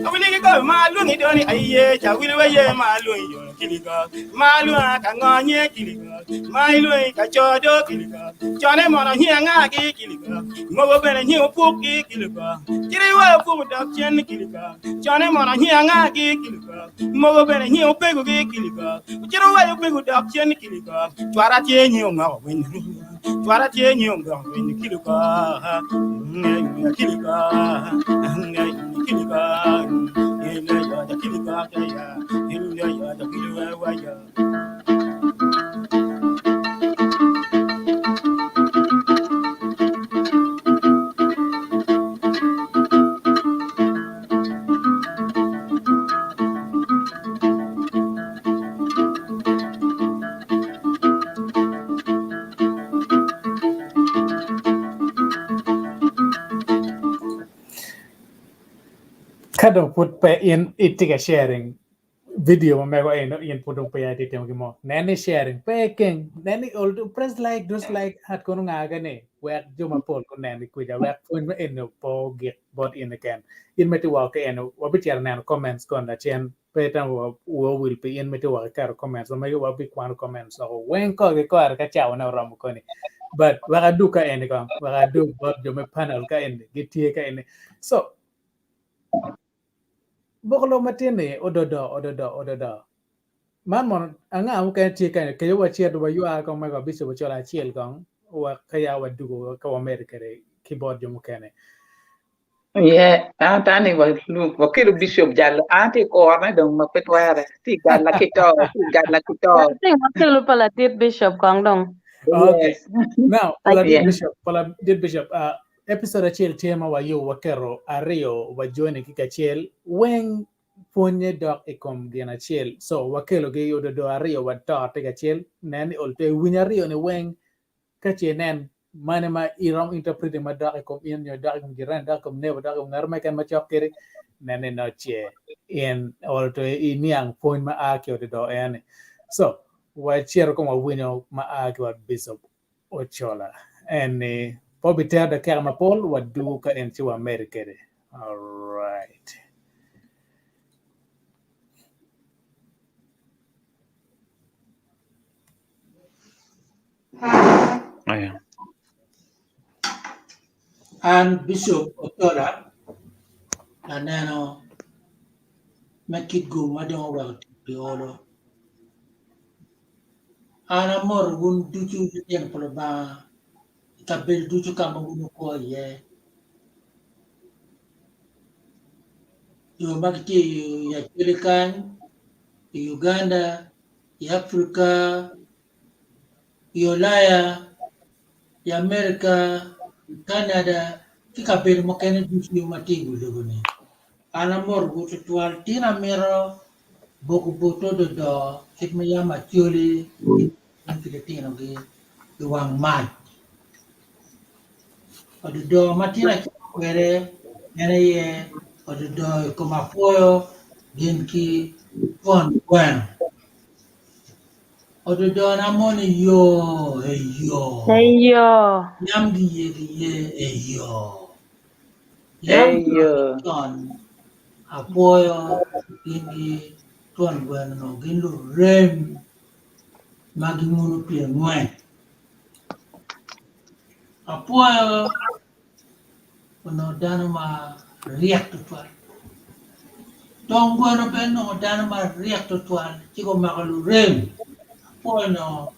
Awili ki ko ma lwongi doni aye cha wili we ye ma lwongi yo kiliko ma lwonga ka ngonye kiliko ma ilwongi ka codo kiliko cone mono nyi anga ki kiliko mogo bene nyi opuk ki kiliko kiri wa opuk dok cen kiliko cone mono nyi anga ki kiliko Mogo bene nyi opego ki kiliko. Ocito waco opego dok cen kiliko. Cwara tye nyi ongoko winy. Cwara tye nyi ongoko winy kiliko. Kiliko. Kiliko. Kiliko. Kiliko. Ka dong pud pe in itye ka sharing video ma mego eno in pud dong peya itye timo gin mo. Nen ni sharing pe keng nen ni press like just like hat kono nga ga ni wek jo mapol gunen kwica wek pwony ma eni pe ogik bot in keken. In ma itye woko ki eno wabicito neno comments kon lacen pe tam wa wil pi in ma itye woko iketo comments ma megi wabikwano comments woko weng kore ki kore ka cawa ne oromo koni. But wek adug ka eni kong wek adug bot jo me panel ka eni gitye ka eni. So Boko lok matin ni ododo ododo ododo. Man mono anga mukene tye kany kejo wacit waywa kong mego Bishop Ochola acel kong wek ka ya wadugo ka wamedo kwede ki bot jo mukene. Yeah, an tani wakelo Bishop jalo an tye i korne dong ma pe twere. Tye i galla ki to, tye i galla ki to. Wakelo pa ladit Bishop kong dong. Okay. Yes. Now, pa ladit Yeah. Bishop, pa ladit Bishop, Episode acel tye ma wayubo waketo aryo wajoni ki kacel weng pwonye dok i kom gin acel so wakelo gi ododo aryo watote kacel nen ni ol to iwiny aryo ni weng ka ce inen mane ma iromo interpreting ma dok i kom in nyo dok i kom jirani dok i kom neighbor dok i kom ngat mo keken macok kedi nen ni nongo ce in ol to iniang pwony ma a ki ododo en ni so wacito kong wawinyo ma a ki bot Bishop Ochola en ni pe obitero dakika mapol wadugo ka en ci wamedo kwede. Alright. Aya. An Bishop Ochola laneno me Kitgum ma dong oweko tic pi olo. An amoto wun ducu litino pa Lubanga i kabedo ducu ka ma wun wukwo iye, jo ma gitye i Acholi kany, i Uganda, i Africa, i Ulaya, i America, i Canada ki kabedo mukene ducu ma tye i wi lobo-ni. An amotowu tutwal. Tin amito boko but ododo kit ma yam Acholi gin ki litinogi i wang mac. Ododo ma tin acako kwede en aye ododo i kom apwoyo gin ki twon gweno. Ododona moni yo eyo. Eyo. Yam giye giye eyo. Yam Eyo. con apwoyo gin ki twon gweno gin lurem ma ginguno pye ngwen. Apwoyo onongo dano ma ryek tutwal. Tong gweno pe onongo dano maryek tutwal ci gumako lurem. Apwoyo onongo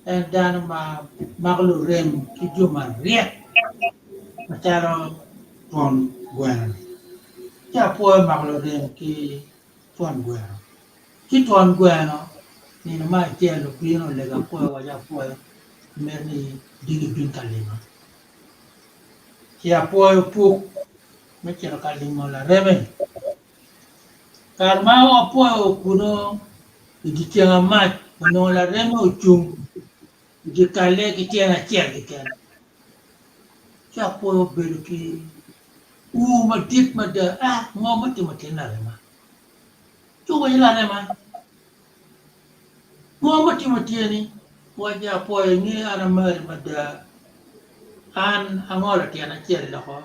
en dano ma mako lurem ki jo maryek macalo twon gweno-ni. Ci apwoyo omako lurem ki twon gweno. Ci twon gweno nino mo acel obino olego apwoyo owaco apwoyo mito ni diki ibin ka lima. Ci apwoyo opuk me cito ka limo lareme. Kare ma apwoyo kunu i dye ceng amac onongo lareme ocung i dye kalle ki tyene acel keken. Ci apwoyo obedo ki ur madit mada, Ah, ngo ma otimo tyen larema? Ci owaco larema, Ngo ma otimo tyeni? Wacce apwoyo inge an amari mada. An angolo tyena acel loko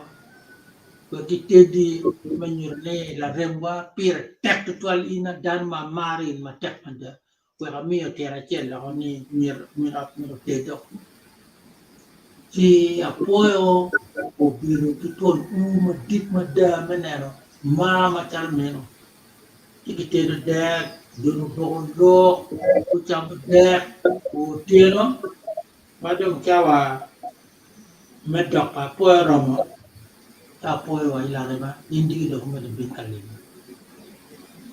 wek gitedi me nyuto ni laremwa pire tek tutwal in dano ma amaro in matek mada wek amiyo tyena acel loko ni myero oted dok. Ci apwoyo obedo ki twon ur madit mada me neno mar macalo meno. Ci gitedo dek, dong oboko lok, gucamo dek otyeno ma dong cawa me dok pa apwoyo oromo ci apwoyo wa ilarema in diki dong omyero ibin ka lima.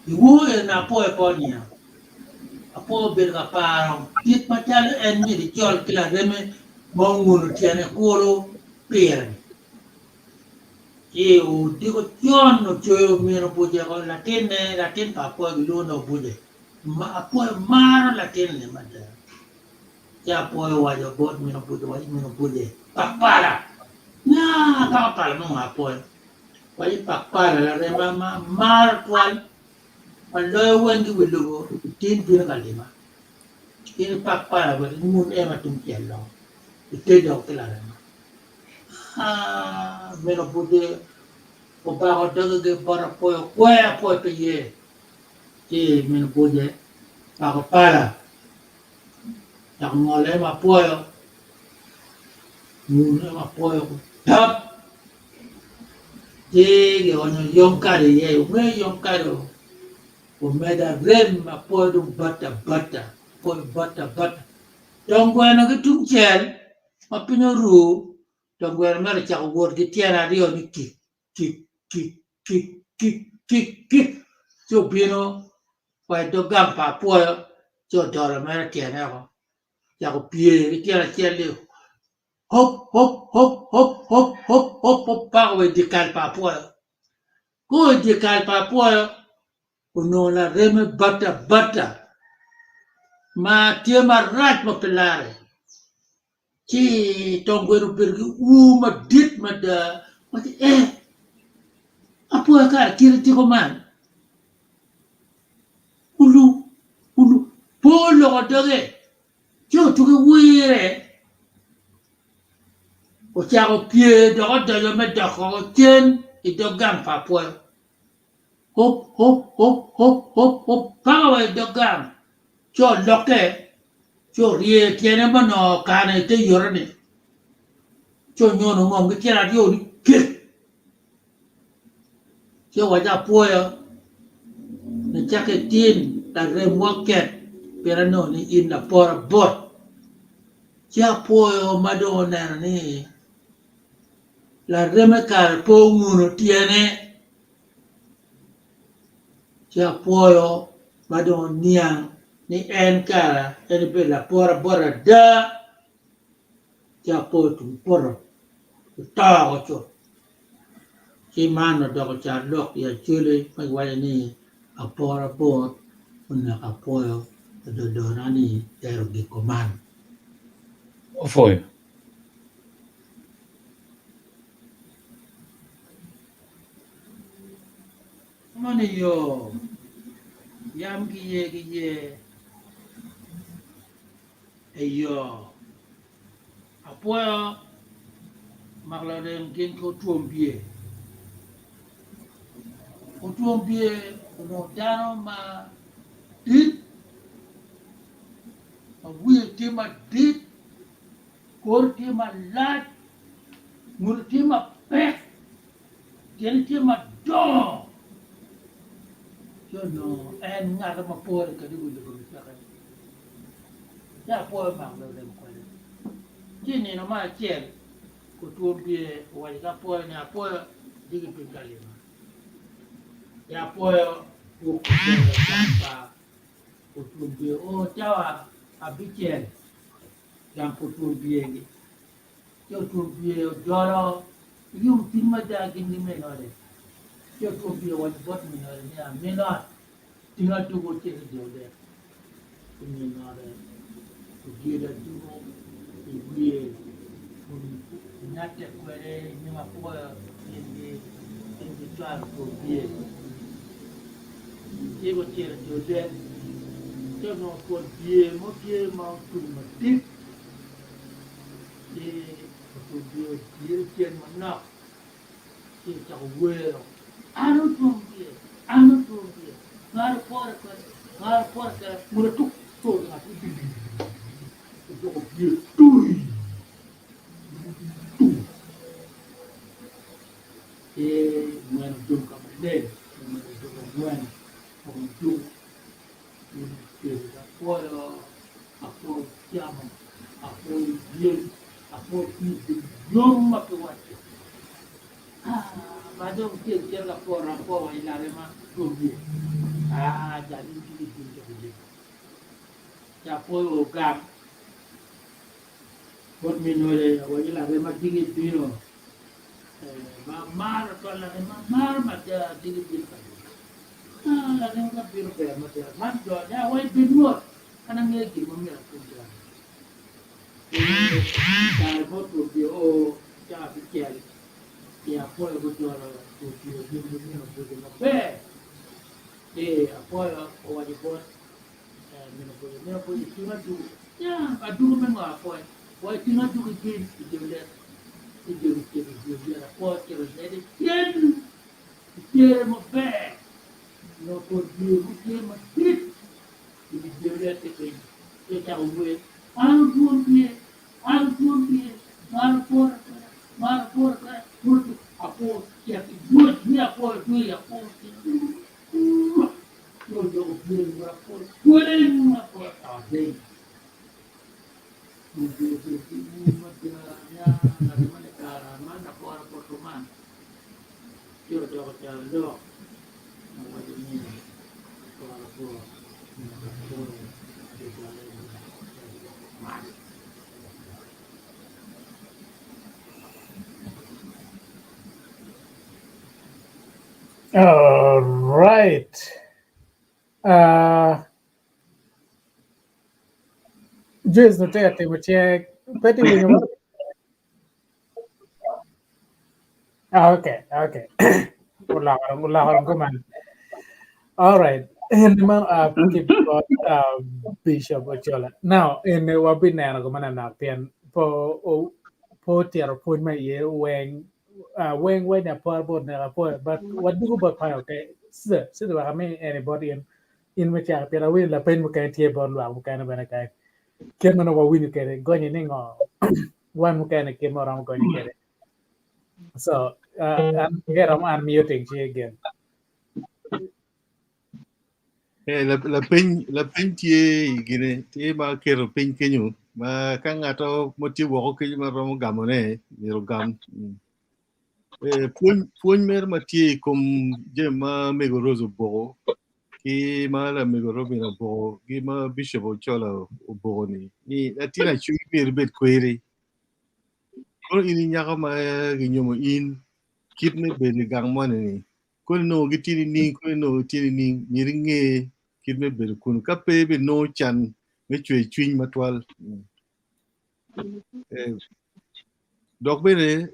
Iwor eni apwoyo pe oniang, apwoyo obedo ka paro kit macalo en myero ejol ki lareme ma onguno tyene kulu pire-ni. Ci odiko con ocoyo min obuce ko latinne, latin pa apwoyo gilwongo ni obuce. Apwoyo maro latinne mada. Ci apwoyo owaco bot min obuce, owaco min obuce, pak pala! Nya kaka pala me ngo apwoyo? Owaco pak pala larema ma amaro twal ma loyo weng ki wi lobo tin bino ka lima. In ipak pala wek ingun ema tung cel loko, ited dok ki larema. Aa, min obuce obako doge bot apwoyo kwer apwoyo pe ye. Ci min obuce obako pala dok ongolo ema apwoyo, onguno ema apwoyo tap ci gionyo yom kado iye, ongeyo yom kado omedo arem apwoyo dong bate abata, apwoyo bate abata. Dong gweno ki tungcel ma piny oru dong gweno mere ocako wot ki tyene aryo ni kik kik kik kik kik kik kik ci obino wa i dog gang pa apwoyo ci odolo mere tyene woko ocako pye ki tyene acel-li hop hop hop hop hop hop hop hop paka wa i dye kal pa apwoyo ka oo i dye kal pa apwoyo onongo lareme bata bata ma tye marac ma pe lare ci tong gweno obedo ki ur madit mada waci ee apwoyo kare kite tiko man olu olu pe oloko doge ci otugi wire ocako pye dok odonyo me doko cen i dog gang pa apwoyo. Hop, hop, hop, hop, hop, hop, paka wa i dog gang, ci olokke, ci oryeyo tyene ma onongo okano i te yote-ni, ci onyono ngom ki tyene aryo ni kik! Ci owaco apwoyo nicakke itin laremwa ket pien anongo ni in lapora bot. Ci apwoyo ma dong oneno ni Lareme kare pe onguno tyene, ci apwoyo ma dong oniang ni en kara en ebedo lapora bot ada, ci apwoyo tung poto oto woko cut. Ci man odoko carolok i Acholi ma kiwaco ni apora bot oneko apwoyo ododona ni tero giko man. Opwoyo. Moni yo yam giye giye eyo apwoyo mak larem gin ki otwom bye otwom bye onongo dano ma dit ma wiye tye madit Kore tye malac, ngute tye mapek, tyene tye madongo. onongo en ngat ma pore kwede i wi lobo ni peke. Ci apwoyo omako lurem kwede. Ci i nino mo acel otwom bye owaco ki apwoyo ni, Apwoyo diki piny ka lima. Ci apwoyo tuk obedo gang pa otwom bye oo cawa abicel gang pa otwom bye-gi. Ci otwom bye ojolo ki yomcwiny mada gin ki min ode. Ci otwom bye owaco bot min ode niya, Min ot, ting aduku icit i dye odet. Ci min ode odyelo aduku i wiye kun nyatte kwede i nyim apwoyo gin ki cwar otwom bye. Ci gucito i dye odet, ci onongo twon bye mo tye ma ocung madit. Ci otwom bye odiro cen manok ci ocako wero, An otwom bye, an otwom bye, ngat opore kwede, ngat opore kwede, kun atuk tur ngat odoko bye tui tui. Ci ngwen odong ka maleng, ngwen odoko ngwen, odong Obedo ka pwoyo apwoyo camo, apwoyo yel, apwoyo cwiny obedo yom ma pe wacce. Aa, ma dong ceng cito ka poro apwo wa i larema Gomie. Aa, jal in tika ibino dok ilima? Ci apwoyo ogam bot min ode owaco larema tika ibino? Ee, ma amaro twal larema amaro mada tika ibino ka lima? Ah, lanen ka bino ber mada. Man jo nya wa ibed mot, an angeyo gin ma myero atim dong. Ee, kare mo twon biye oo cawa abicel, ci apwoyo gujolo twon biye gin ki mino bojo maber. Ci apwoyo owaco bot eh, mino bojo, mino bojo ting aduku. Nya, aduku me ngo apwoyo? Wa iting aduku ibin i dye olet. Ci jo gicito i dye olet, apwoyo ocito nede cen. Itere maber, onongo twon dwe mo tye madit i wi dyewone atir piny, ci ocako wer, An otwon dwe, an otwon dwe, mar opora kweda, mar opora kweda, rwot apwo cek idwoc mi apwo dwe apwo cek ci odoko dwe rwot apwo tweng apwo adeng. Dwe obedo ki ur mada nia larema-ni kara man apora poto man. Ci odoko carolok ma waco ni, Aporo bor nyo apwoyo jojole me carolok man. All right. Uh, Joyce no tye ka timo cinge pe tye winyo Ah, okay, okay. Ulakoro, ulakoro kuman. All right. En man uh, ki bot uh, Bishop Ochola. Now, en wabineno kuman anak pien po o, po tiro pwony ma iye weng uh, weng weng apor bot nek apor but wadugo bot payo okay. Sir, sir wek ami eni bot in in me cako pien awinyo lapeny mukene tye bot lwak mukene bene kany. Kit ma nongo wawinyo kwede gonye ni ngo wan mukene kit ma waromo gonyo kwede. So, uh, an geromo an muting ci again. Eh, lapeny lapeny tye i gine tye ma keto piny kenyo ma ka ng'ato mo tye woko kenyo ma romo gamone myero ogam. Eh, pwony pwony mere ma tye i kom jami ma Mego Rose oboko ki ma lamego Robin oboko ki ma Bishop Ochola oboko ni ni latin acwiny myero ibed kweri. Kono in inyako ma ginyomo in kit me bedo i gang moni ni kono inongo gitye nining kono inongo gitye nining myero inge kit me bedo kunu ka pe ibinongo can me cwer cwiny matwal. Eh, dok bene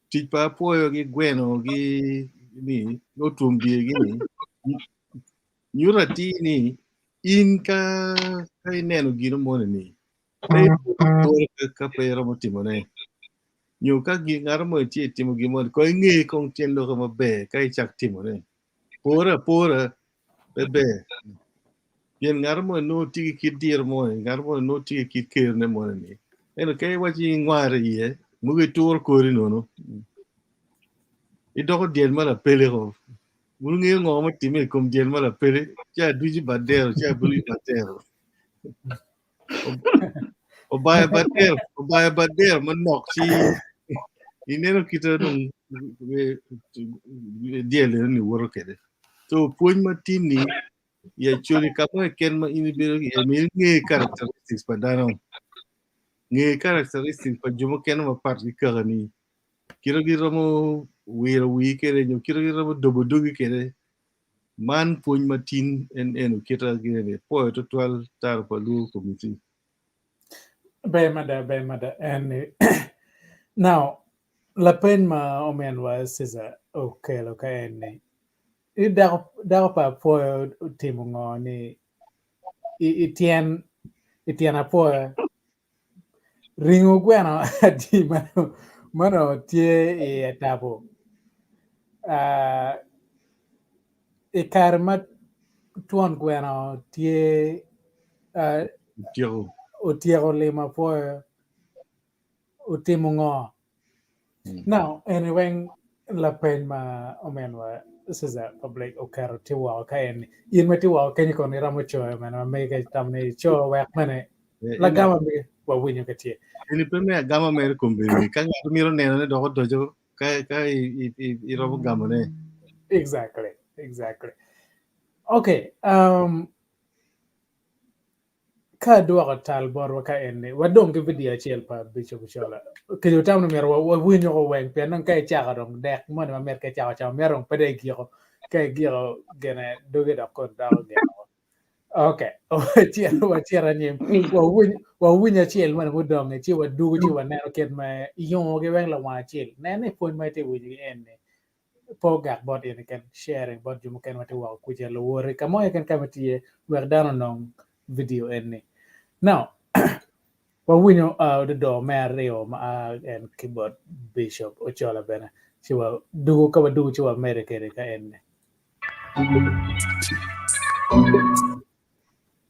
tic pa apwoyo gi gweno gi ni otwom dye gi ni nyuto atir ni in ka ka ineno gino moni ni pe ipore ka pe iromo timone nyo ka ngat mo tye timo gin moni kong inge kong tyen loke maber ka icak timone pore apora pe ber pien ngat mo nongo tye ki kit diro moni ngat mo nongo tye ki kit kerone moni ni ento ka iwaco ni ingware iye mogo ituro kori nono idoko dyel ma lapeliko. Wun wungeyo ngo ma otimme i kom dyel ma lapele, ci aduc i bad dero, ci abolo i bad dero. Obayo bad dero, obayo bad dero manok ci ineno kite dong dyel eno-ni woto kwede. So pwony ma tin-ni i Acholi ka mo keken ma in ibedo iye myero inge characteristics pa dano. Nge characteristics pa jo mukene mapat ki kakani. Kite giromo wiro wii kwede nyo kite giromo dobo dogi kwede. Man pwony ma tin en eno kita gire pwoyo twatwal taro pa luo committee. Ber mada, ber mada. En ni now lapeny ma ominwa Caesar okelo ka en ni i dako dako pa apwoyo otimo ngo ni i tyen i tyen apwoyo Ringo gweno adi ma onongo tye i atabo i kare ma twon gweno tye otyeko limo apwoyo otimo ngo? Now eni weng lapeny ma ominwa Caesar Public oketo tye woko ka en in ma itye woko kenyo kono iromo coyo mene ma mege ka itamo ni ico wek mene lagama mege wawinyo ka tye. Eni pe me agama mere kombeddi ka ngat mito nenone dok odoco ka ka iromo gamone. Exactly, exactly. Okay, Ka adwoko tal botwa ka eni, wadong ki vidio acel pa Bishop Ochola. Kec otamo ni myero wawiny woko weng pien dong ka icako dong dek moni ma mit ka icako camo myero dong pe dong igiko. Ka igiko gine doge dok kon doko gin woko. Okay, wacit anyim. Wawiny wawiny acel moni mudonge ci wadwogo ci waneno kit ma iyungo ki weng lawang acel. Nen ni pwony ma itye ka winyo ki eni pe ogak bot in keken, sharing bot jo mukene ma tye woko kuca, luwoti, ka mo keken ka ma tye iye wek dano onong video eni. Now, wawinyo ododo me aryo ma a en ki bot Bishop Ochola bene ci wadugo ka wadugo ci wamede kwede ka eni.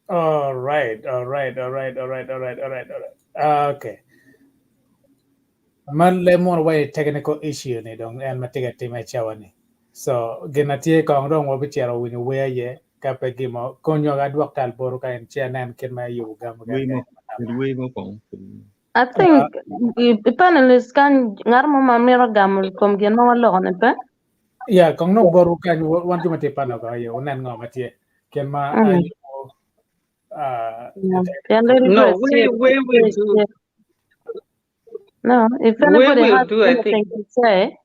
All right, all right, all right, all right, all right, all right, all right. Okay. Man le mono wa technical issue ni dong en ma tye ka time cawa ni. So gin na tye kong dong wabicito winyo wer aye ka pe gimo konyo ga dwok tal boro ka en ci anen kit ma iyubo gamo ga. Wer mo kong. I think i panelists kan ngat mo ma mito gamo i kom gin ma waloko ni pe? Yeah, kong nong boru kany wan jo ma tye panel ka aye wunen ngo ma tye kin ma ayubo Pien Lady No, Grace tye we will do. No, if We anybody will has do, I anything think. to say,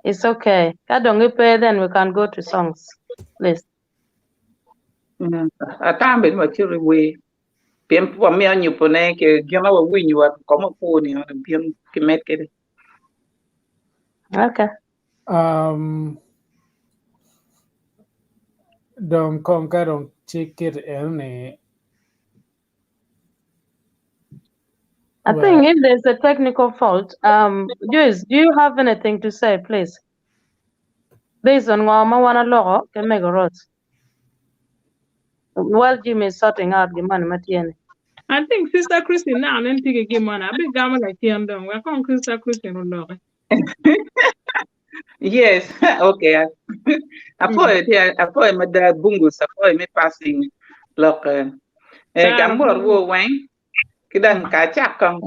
it's okay. Ka dong ipe, then we can go to songs, please. Atam bed ma cito i wer. Pien wamito nyuto-ne ki gin ma wawinyo wa kom opur ni bin kimed kede. Okay. Dong kong ka dong cik kit eno ni I think if there's a technical fault, Joyce, do you have anything to say, please? Based on ngo ma wan aloko ki Mego Rose. While Jimmy is sorting out gimani ma tye ni. I think Sister Christine now nen tye ki gimoni abigamo lacen dong wek kong Sister Christine oloki. Yes, okay. Apoyo tye apoyo mada bungus apoyo me passing lok eh gam bot wo weng ki dong ka acak kong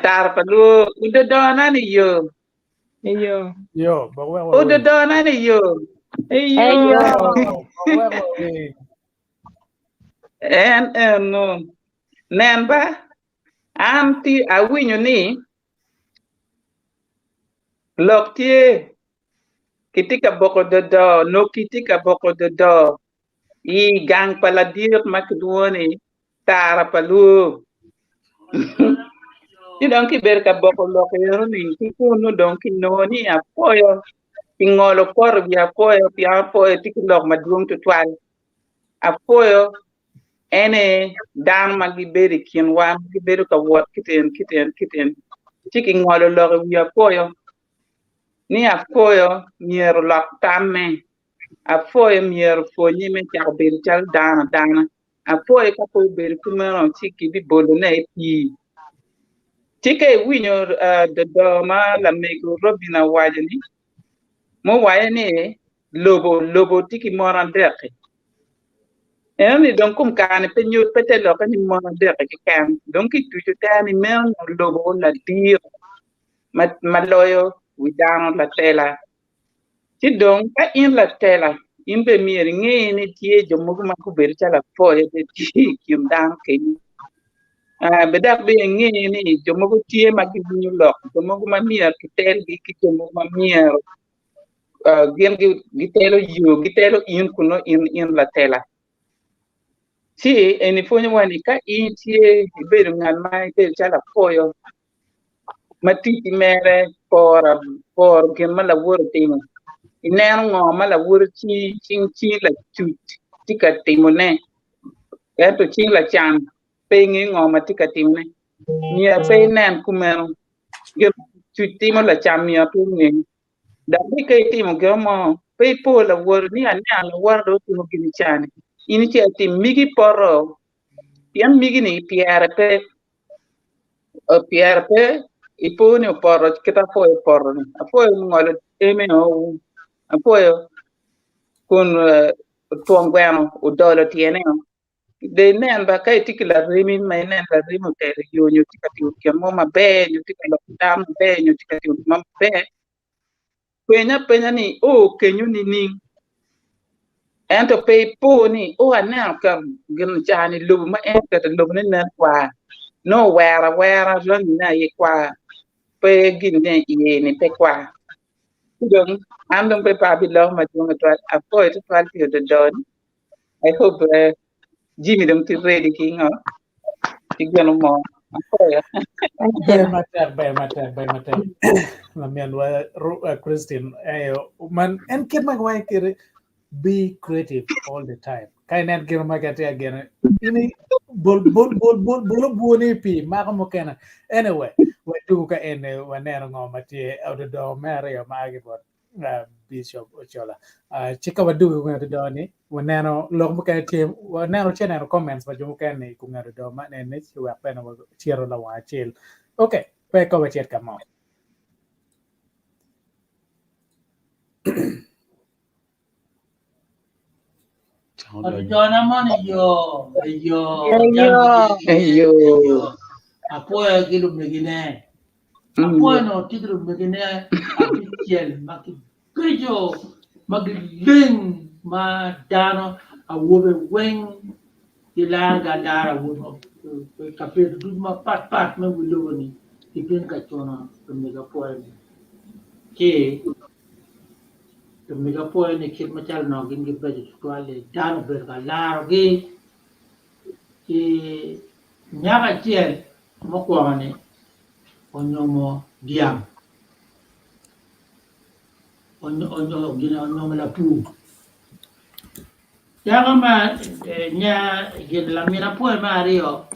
taro pa luo udodona ni yo Eyo. Yo, bok wek wawiny. Udodona ni yo. Eyo. Bok wek wawiny. En eno. Nen ba, an ti awinyo ni lok tye kitye ka boko dodo, noki tye ka boko dodo i gang pa ladit ma kilwongo ni Tara pa Luo. Ci dong kibedo ka boko lok eno-ni ki kunnu dong kinongo ni apwoyo kingolo kor i wi apwoyo pien apwoyo tye ki lok madwong tutwal. Apwoyo ene dano ma gibedo i kinwa ma gibedo ka wot kiten kiten kiten ci kingolo lok i wi apwoyo ni apwoyo myero olok tamme apwoyo myero opwonye me cako bedo calo dano adana apwoyo ka pe obedo kumeno ci kibibolone i pii. Ci ka iwinyo dodo ma lamego Robin owaco ni muwaco ni. Lobo, lobo tye ki mon adek-ki. Eno ni dong kom kare-ni pe nyut pe te lokke ni mon adek-ki keken. Dong kituco tere ni meno nongo lobo ladit ma, ma loyo wi dano latela. Ci dong ka in latela, in bene myero inge ni tye jo mogo ma gubedo calo apwoyo bene tye i kin dano kenyo. Ah, be dok bene inge ni jo mogo tye ma giwinyo lok, jo mogo ma myero kitelgi ki jo mogo ma myero ah, gin gitelo yo, gitelo in kun nongo in in latela. Ci eni pwonyowa ni ka in tye ibedo ngat ma ibedo calo apwoyo ma ticci mere poro poro gin ma lawote timo, ineno ngo ma lawote cing cing lacuc tye ka timone ento cing lacam pe ingeyo ngo ma tye ka timone myero pe inen kumeno gin ma lacuc timo lacam myero pe onge dok ni ka itimo gin mo pe ipo lawoti ni aneno lawota dong otimo gin i cani in icito itim migi poto pien migi-ni pyere pe Pyere pe ipo ni opoto kit apwoyo opoto-ni, apwoyo ongolo eme-o apwoyo kun twon gweno odolo tyene-o. Dong inen ba ka itye ki laremi ma inen laremi otelo yo nyo tye ka timo gin mo maber nyo tye ka loko tam maber nyo tye ka timo gin mo maber, Penye apenya ni, 'Oo, kenyo nining? Ento pe ipo ni, 'Oo, aneno ka gin ca-ni lobo ma en oketo i lobone nen kwar, nongo owero awera rangine aye kwar, pe ginne iye-ni pe kwar. Ci dong, an dong pe abiloko madwong tutwal, apwoyo tutwal pi ododoni. I hope uh, Jimmy dong tye ready ki ngo ki gino mo. Apwoyo. Ber matek, ber matek, ber matek. Laminwa Christine, eh, man en kit ma giwaco kede be creative all the time. Ka inen gino ma ka tye agene, ini bol bol bol bol bolo bwoni i pii mako mukene. Anyway, watugo ka en waneno ngo ma tye ododo me aryo ma a ki bot Bishop Ochola. Ci ka wadugo i nget odo ni, waneno lok mukene tye, waneno ce neno comments pa jo mukene i kom nget odo man eni ci wek bene wacito lawang acel. Ok, pe ka wacit ka mo. Jona moni yo, eyo, Eyo. eyo. Apwoyo ki lumegine. Apwoyo nongo tye ki lumegine abicel ma gibeco, ma gileng, ma dano awobe weng gilarogi alara awobe i kabedo ducu mapatpat me wi lobo-ni gibino ka cuno lumege apwoyo-ni. Ci Lumege apwoyo ni kit macalo onongo gin gibeco tutwal-li, dano obedo ka larogi. Ci nyako acel mukwongo-ni onyomo dyang, onyomo lapur. Dako ma nya gin lamin apwoyo me aryo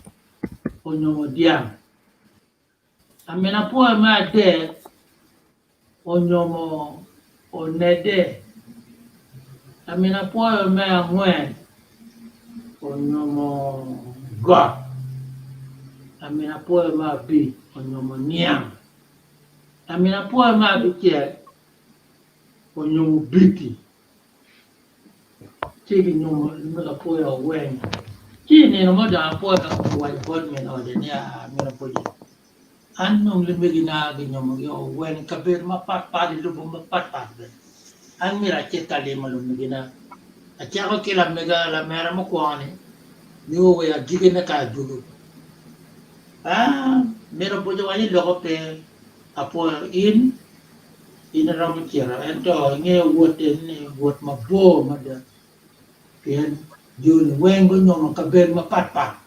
onyomo dyang, lamin apwoyo me adek onyomo onedde, lamin apwoyo me angwen onyomo got, lamin apwoyo me abic onyomo niang, lamin apwoyo me abicel onyomo biti ci ginyomo me apwoyo weng. Ci i nino mo dong apwoyo owaco bot min ode ni aa min apwoyo An dong limegina ginyomogi o weng i kabedo mapatpat i lobo mapatpat bene. An myero acit ka limo lumegina. Acako ki lamega lamera mukwongo-ni nio wa i agikine ka adwogo. Aa, mito boco wa ni loko pe apwoyo in, in iromo cito ento ingeyo wot eni wot mabor mada pien joni weng gunyomo kabedo mapatpat.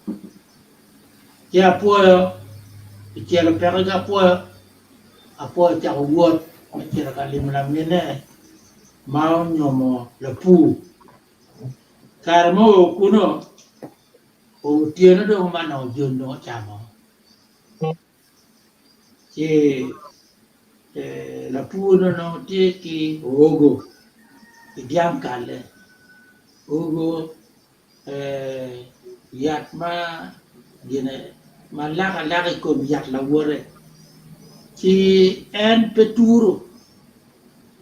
Ci apwoyo, kicelo peke ki apwoyo, apwoyo ocako wot me cito ka limo laminne ma onyomo lapur. Kare ma oo kunu, otyeno dong ma onongo joni dong ocamo ci lapur-ni onongo tye ki oogo i dyang kalle, oogo yat ma gine ma lak alaka i kom yat lawote ci en pe turo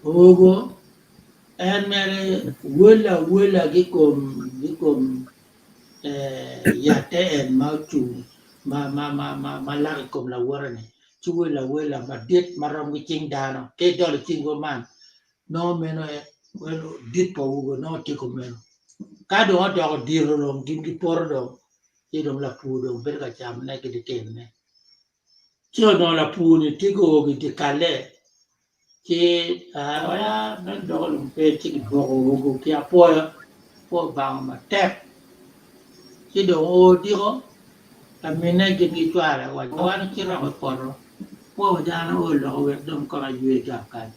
oogo. En mere welo awela ki kom ki kom yatte en ma ocung ma ma ma ma ma lak i kom lawote-ni ci welo awela madit ma rom ki cing dano ka idolo cingi man nongo meno dit pa awobe nongo tye kumeno ka dong odoko dito dong gin gipoto dong ci dong lapur dong bedo ka camone ki litinone ci onongo lapur-ni tye ka o i dye kalle ci meno doko dong pe ci kiboko ogo ki apwoyo apwoyo obango matek ci dong oo odiko lamine gin ki cware owaco wan ocito i poto apwoyo dano o loko wek dong kong aywe gang kany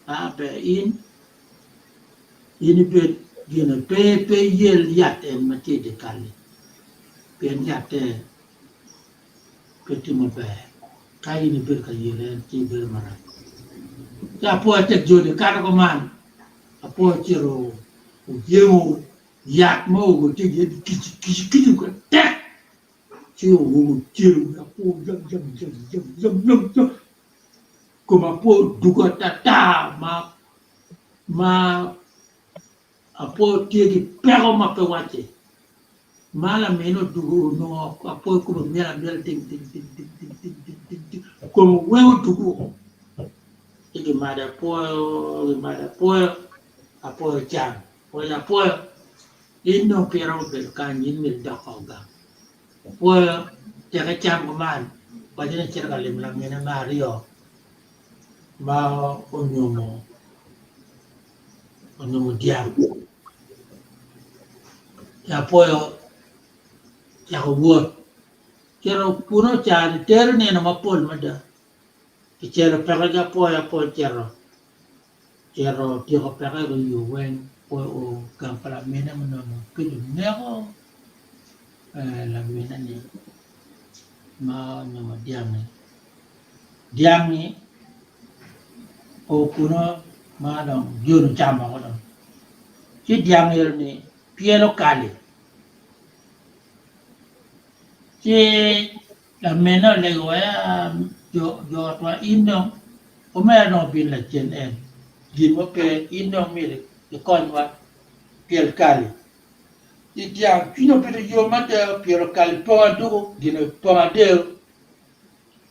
aa ber in in ibed gine pe pe iyel yat en ma tye i dye kal-li pien yatte pe tye maber ka in ibedo ka yele en ci bedo marac. Ci apwoyo tek joni kato kuman apwoyo ocito ojengo yat mo ogo tye iye kic kic kic tek ci oumo celo wi apwoyo yam yam yam yam yam yam yam kom apwoyo odugo atata ma ma Apwoyo tye ki peko ma pe wacce. Ma lamine odugo onongo apwoyo kome myel amyela ding ding ding ding ding ding ding ding ding kome weng odugo woko. Ci kimado apwoyo kimado apwoyo apwoyo ocang owaco apwoyo in dong pe iromo bedo kany in myero idok oko gang. Apwoyo teke cam kuman waco ni ecito ka limo lamine me aryo ma onyomo onyomo dyang ci apwoyo ocako wot cito kunu ca-ni tero nino mapol mada kicelo peke ki apwoyo apwoyo ocito ocito otyeko peke ki yo weng apwoyo oo gang pa lamine ma onongo kec oneko lamine-ni ma onyomo dyang-ngi Dyang-ngi o kunu ma dong joni ocamo woko dong ci dyang eni pyelo kali ci lamine olego wai jo otwa in dong omera dong obin lacen en gin mo pe in dong myero ikonywa pyel kali ci dyang cwinye obedo yom mada opyelo kali pong aduku gin pong adeo.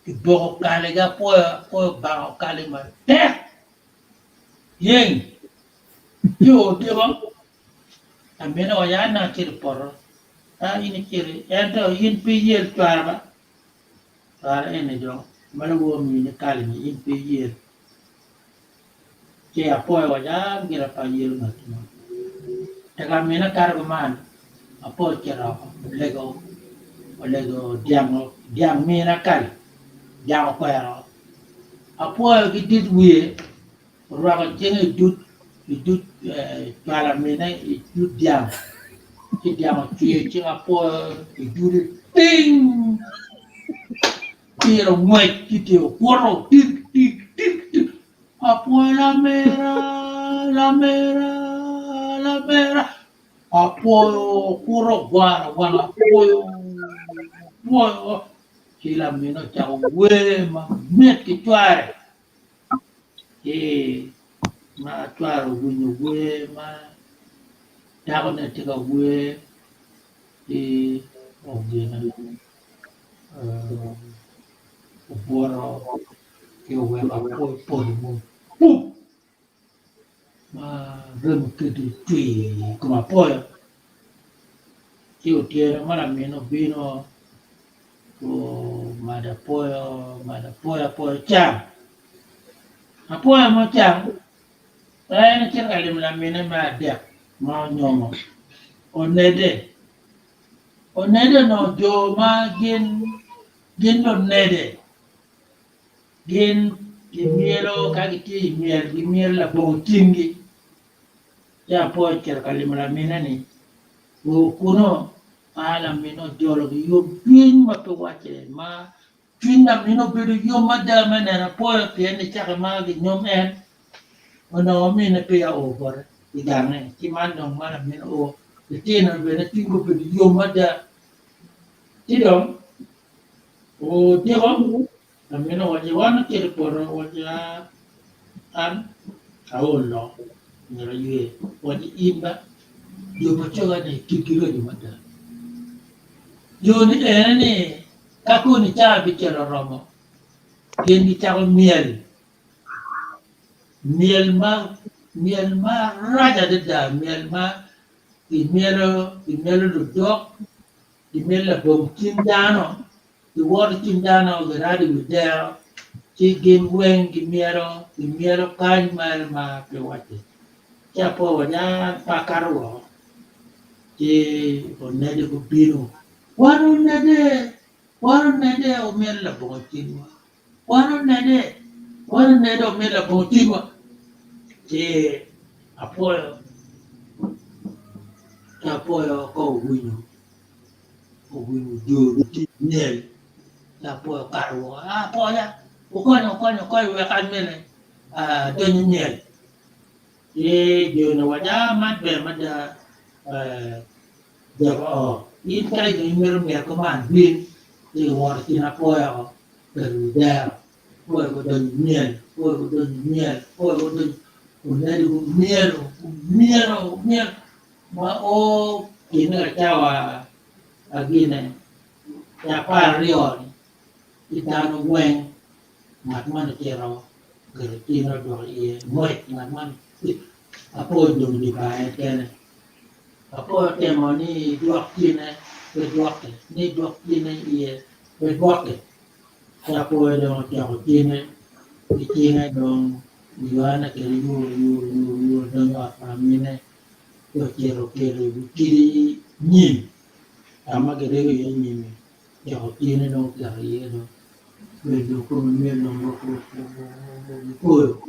Kiboko kali ki apwoyo, apwoyo obango kali matek yeng ci odiko lamine owaco an acito i poto a in iciti ento in pe iyel cwara ba cwara eni dong ma lawor omini kali ni in pe iyel ci apwoyo owaco an gira pe ayelo ngat mo tek lamine kato kuman apwoyo ocito oko olego olego dyang mina kali dyang okwero apwoyo ki dit wiye orwako cinge idut idut cwalo mine idut dyang ci dyang ocwiyo cing apwoyo idude ping Tiro ngwec ci tye okuto tik tik tik tik apwoyo lamera lamera lamera apwoyo okuto ogwaro wang apwoyo apwoyo ci lamine ocako wer mamit ki cware ci ma cware owinyo wer ma dakone tye ka wer ci ogine. Obwoto ci oweko apwoyo polo mo pup ma remo kede ocwer i kom apwoyo ci otyeno ma laminne obino omado apwoyo omado apwoyo apwoyo ocang apwoyo ma ocang en ocito ka limo laminne me adek ma onyomo onede. Onede onongo jo ma gin gin lunede gin gimyelo ka gitye i myel gimyelo labongo cinggi ci apwoyo ocito ka limo lamine-ni oo kunu ma lamine ojolo ki yomcwiny ma pe wacce ma cwiny lamine obedo yom mada me neno apwoyo pien nicake ma ginyom en onongo mine peya oo bote i gange ci man dong ma lamine oo litino bene cwinygi obedo yom mada ci dong odiko lamine owaco wan ocito i poto owaco an aol loko. Myero aywe. Waco in ba, jo pa coga-ni kitgi raco mada. Jo-ni ene ni ka koni cawa bicel oromo, gin gicako myel, myel ma myel marac adada, myel ma gimyelo gimyelo ludok, gimyelo labongo cing dano, giwoto cing dano girado i wi dero ci gin weng gimyelo gimyelo kany mere ma pe wacce. Ci apo waco an pe akato woko ci onede gubino wan onede wan onede omyelo labongo cingwa wan onede wan onede omyelo labongo cingwa ci apwoyo ci apwoyo ka owinyo owinyo joni tye ka myel ci apwoyo okato woko aa apoya wukonya wukonya wukonya wek an bene adony i myel ci joni owaco aa man ber mada jaba oo in ka dong imito myel kuman bin ci giwoto cen apwoya o oketo wi dero apwoyo gudonyo i myel apwoyo gudonyo i myel apwoyo gudonyo oneno gumyelo gumyelo gumyelo ma o kine ka cawa gine ca 12 ni ci dano weng ngat man ocito oketo cwinye odok iye ngwec ngat man apwoyo odong i dye bar en kene apwoyo otemo ni dwok cwinye pe dwokke ni dwok cwinye iye pe dwokke ci apwoyo dong ocoko cwinye ki cinge dong oywane kwede yo yo yo yo donyo i ot pa mine ci ocito okelo i wi kidi nyim ka ma kirego iye nyim-mi ocoko cwinye dong oketo iye dong obedo dong kome myel dong gipoyo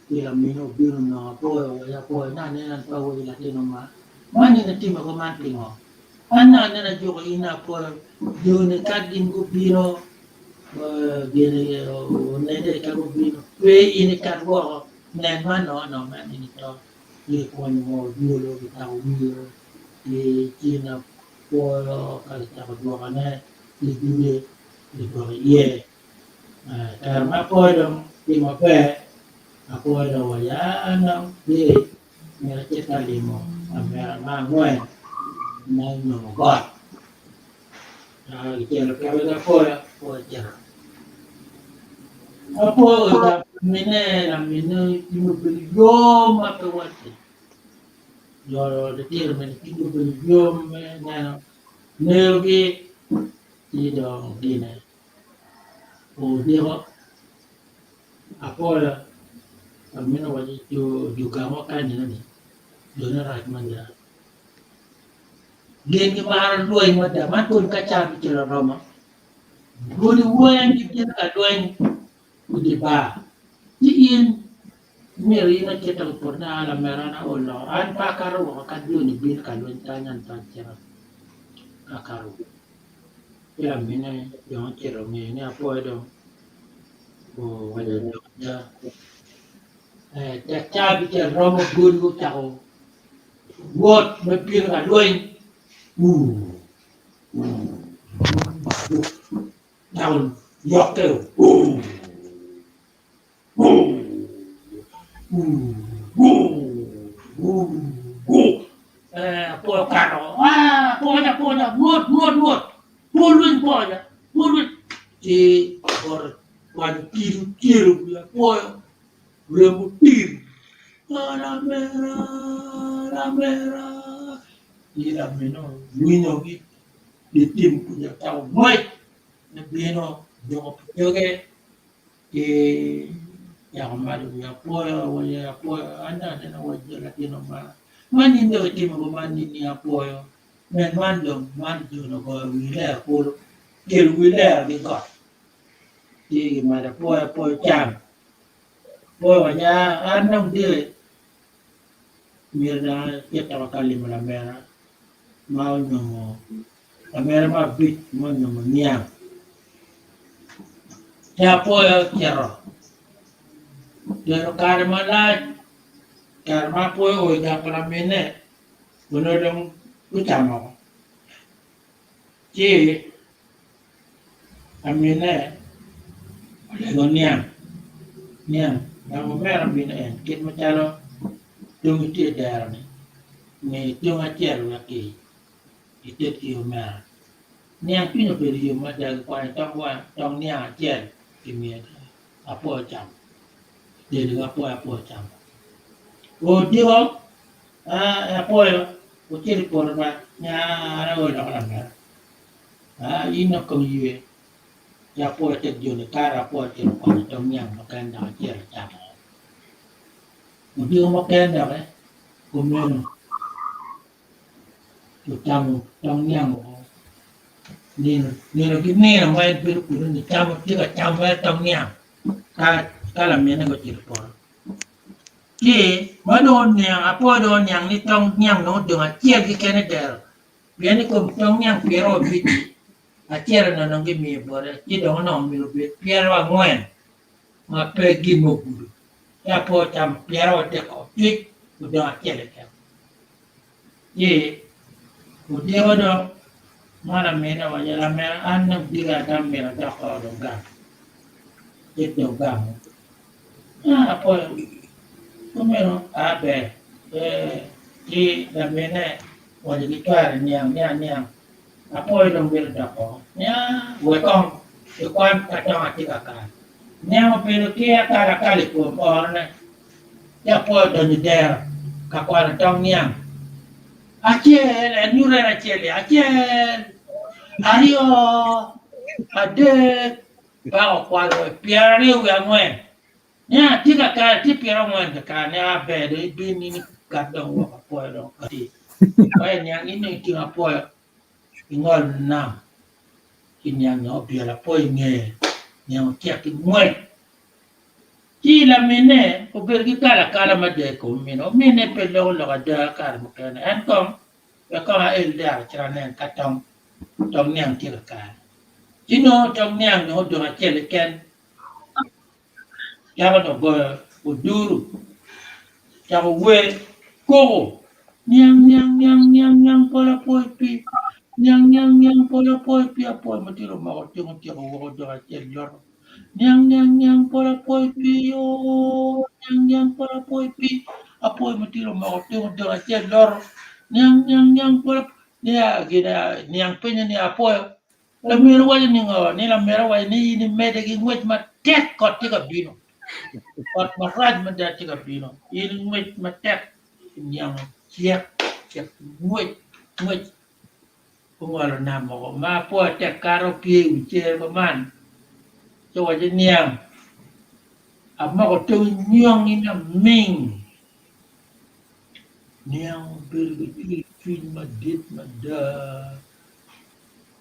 ci lamine obino onongo apoyo owaco apoyo ni aneno an pe awaco latin oma man in itimo kuman pingo? An naka aneno ajuko in apoyo joni ka gin gubino gin onene ka gubino pe in ikat woko nen man nongo nongo man in ito ci gikwanyo moo dwolo gicako wiro ki cin apwoyo ka gicako dwokone ki duge gidwoko iye kare ma apwoyo dong tye maber apwoyo dong owaco aa nong tye myero acit ka limo lamera me angwen ma onongo got gicito kebe ki apwoyo apwoyo ocito apwoyo oa lamine lamine cwinye obedo yom ma pe wacce jo litino bene cwinygi obedo yom me neno nerogi ci dong gine odiko Apwoyo lamine owaco jo gangwa kany eno-ni jone rac mada gin gimaro lweny mada man koni ka cawa bicito oromo godi weng gibino ka lweny i dye bar ci in myero in icit i poto ni a lamera an aol loko an pe akato woko ka joni bino ka lweny kany an pe acito akato woko ci lamine dong ocito ongeyo ni apwoyo dong Tek cawa abicel romo godi gucako wot me bino ka lweny cako yokke apwoyo okato pwonya pwonya rwot rwot rwot pwo lweny pwonya pwo lweny ci opoto okwanyo kidi ocelo wi apwoyo remo otir lamera lamera ci lamine owinyogi gitim kuca ocako ngwec me bino juko pi doge Ci ocako malo i wi apwoyo, owaco ni, Apwoyo, an dong aneno waco jo latin ma man in dong itimo kuman nining apwoyo? Nen man dong man jo-ni ogoyo wi ler kulu, kelo wi ler ki got. Ci gimalo apwoyo, apwoyo cam. Apwoyo owaco ni, An dong dire myero dong acit ka limo lamera ma onyomo Lamera me abic ma onyomo niang ci apwoyo ocito otero kare malac kare ma apwoyo oo i gang pa lamine onongo dong gucamo woko ci lamine olego niang niang gang omera bino en kit macalo. Tongi tye i dero-ni, mi tong acel wek ited ki omera. Niang cwiny obedo yom mada kikwanyo tong wang tong niang acel kimiyo apwoyo camo. Kitedo ki apwoyo apwoyo camo. Odiko apwoyo ocito i poto ba nya an aye oloko lamera. In dong kom iywe ci apwoyo tek joni kato apwoyo ocito okwanyo tong niang mukene dok acito acamo. Odiko mukene doki kumeno ocamo tong niang woko nino nino ki nino ma en bedo kunu ni camo tye ka camo mere tong niang ka ka lamine gucito i poto ci ma dong oniang apwoyo dong oniang ni tong niang dong odong acel keken i dero pien i kom tong niang pyerabicci acel onongo gimiyo bote ci dong onongo myero obed 40 ma pe gin mo ogudo ci apwoyo camo pyerabodek-ko duc odong acel keken. Ci odiko dong ma lamine owaco lamera an dong diki ada myero adok ot dong gang cit dong gang aa apwoyo kumeno aa ber ci lamine owaco ki cware niang ni aniang apwoyo dong mito dok woko ni aa wek kong ikwan ka tong atye ka kal niang obedo ki akalakala i kom orone. Ci apwoyo odonyo i dero ka kwano tong niang acel, en nyuto en acel-li, acel, aryo, adek, paka okwalo wa i 24. Niang atye kakare, tye 40 kakare, niang aber dong ibin in ikat dong woko apwoyo dong okati. Wai niang in dong itingo apwoyo ingolo nam ci niang dong obyelo apwoyo i ngeye, niang ocek ki ngwec. Ci laminne obedo ki kal akala mada i kom ominne. Ominne pe loko lok ada kare mukene. En kong, wek kong ael dero cit anen ka tong tong niang tye kakare. Ci nongo tong niang dong odong acel keken. Cako dong goyo oduru, cako wer, koko, Niang, niang, niang, niang, niang pol apwoyo pi, niang, niang, niang pol apwoyo pi apwoyo ma tye omoko tingo tyeko woko odong acel loto. Niang niang niang pol apwoyo pi yoo niang niang pol apwoyo pi apwoyo ma tye omoko tingo dong acel loto niang niang niang pol niya gin niang penyo ni apwoyo lamera waco ni ngo ni lamera waco ni in imede ki ngwec matek kot tye ka bino kot marac mada tye ka bino in ngwec matek niang ocek cek ngwec ngwec Gungolo nam woko ma apwoyo tek kato opye i wi cer kuman, ci owaco niang, Amoko togi nyongi laming. Niang obedo ki cwercwiny madit mada.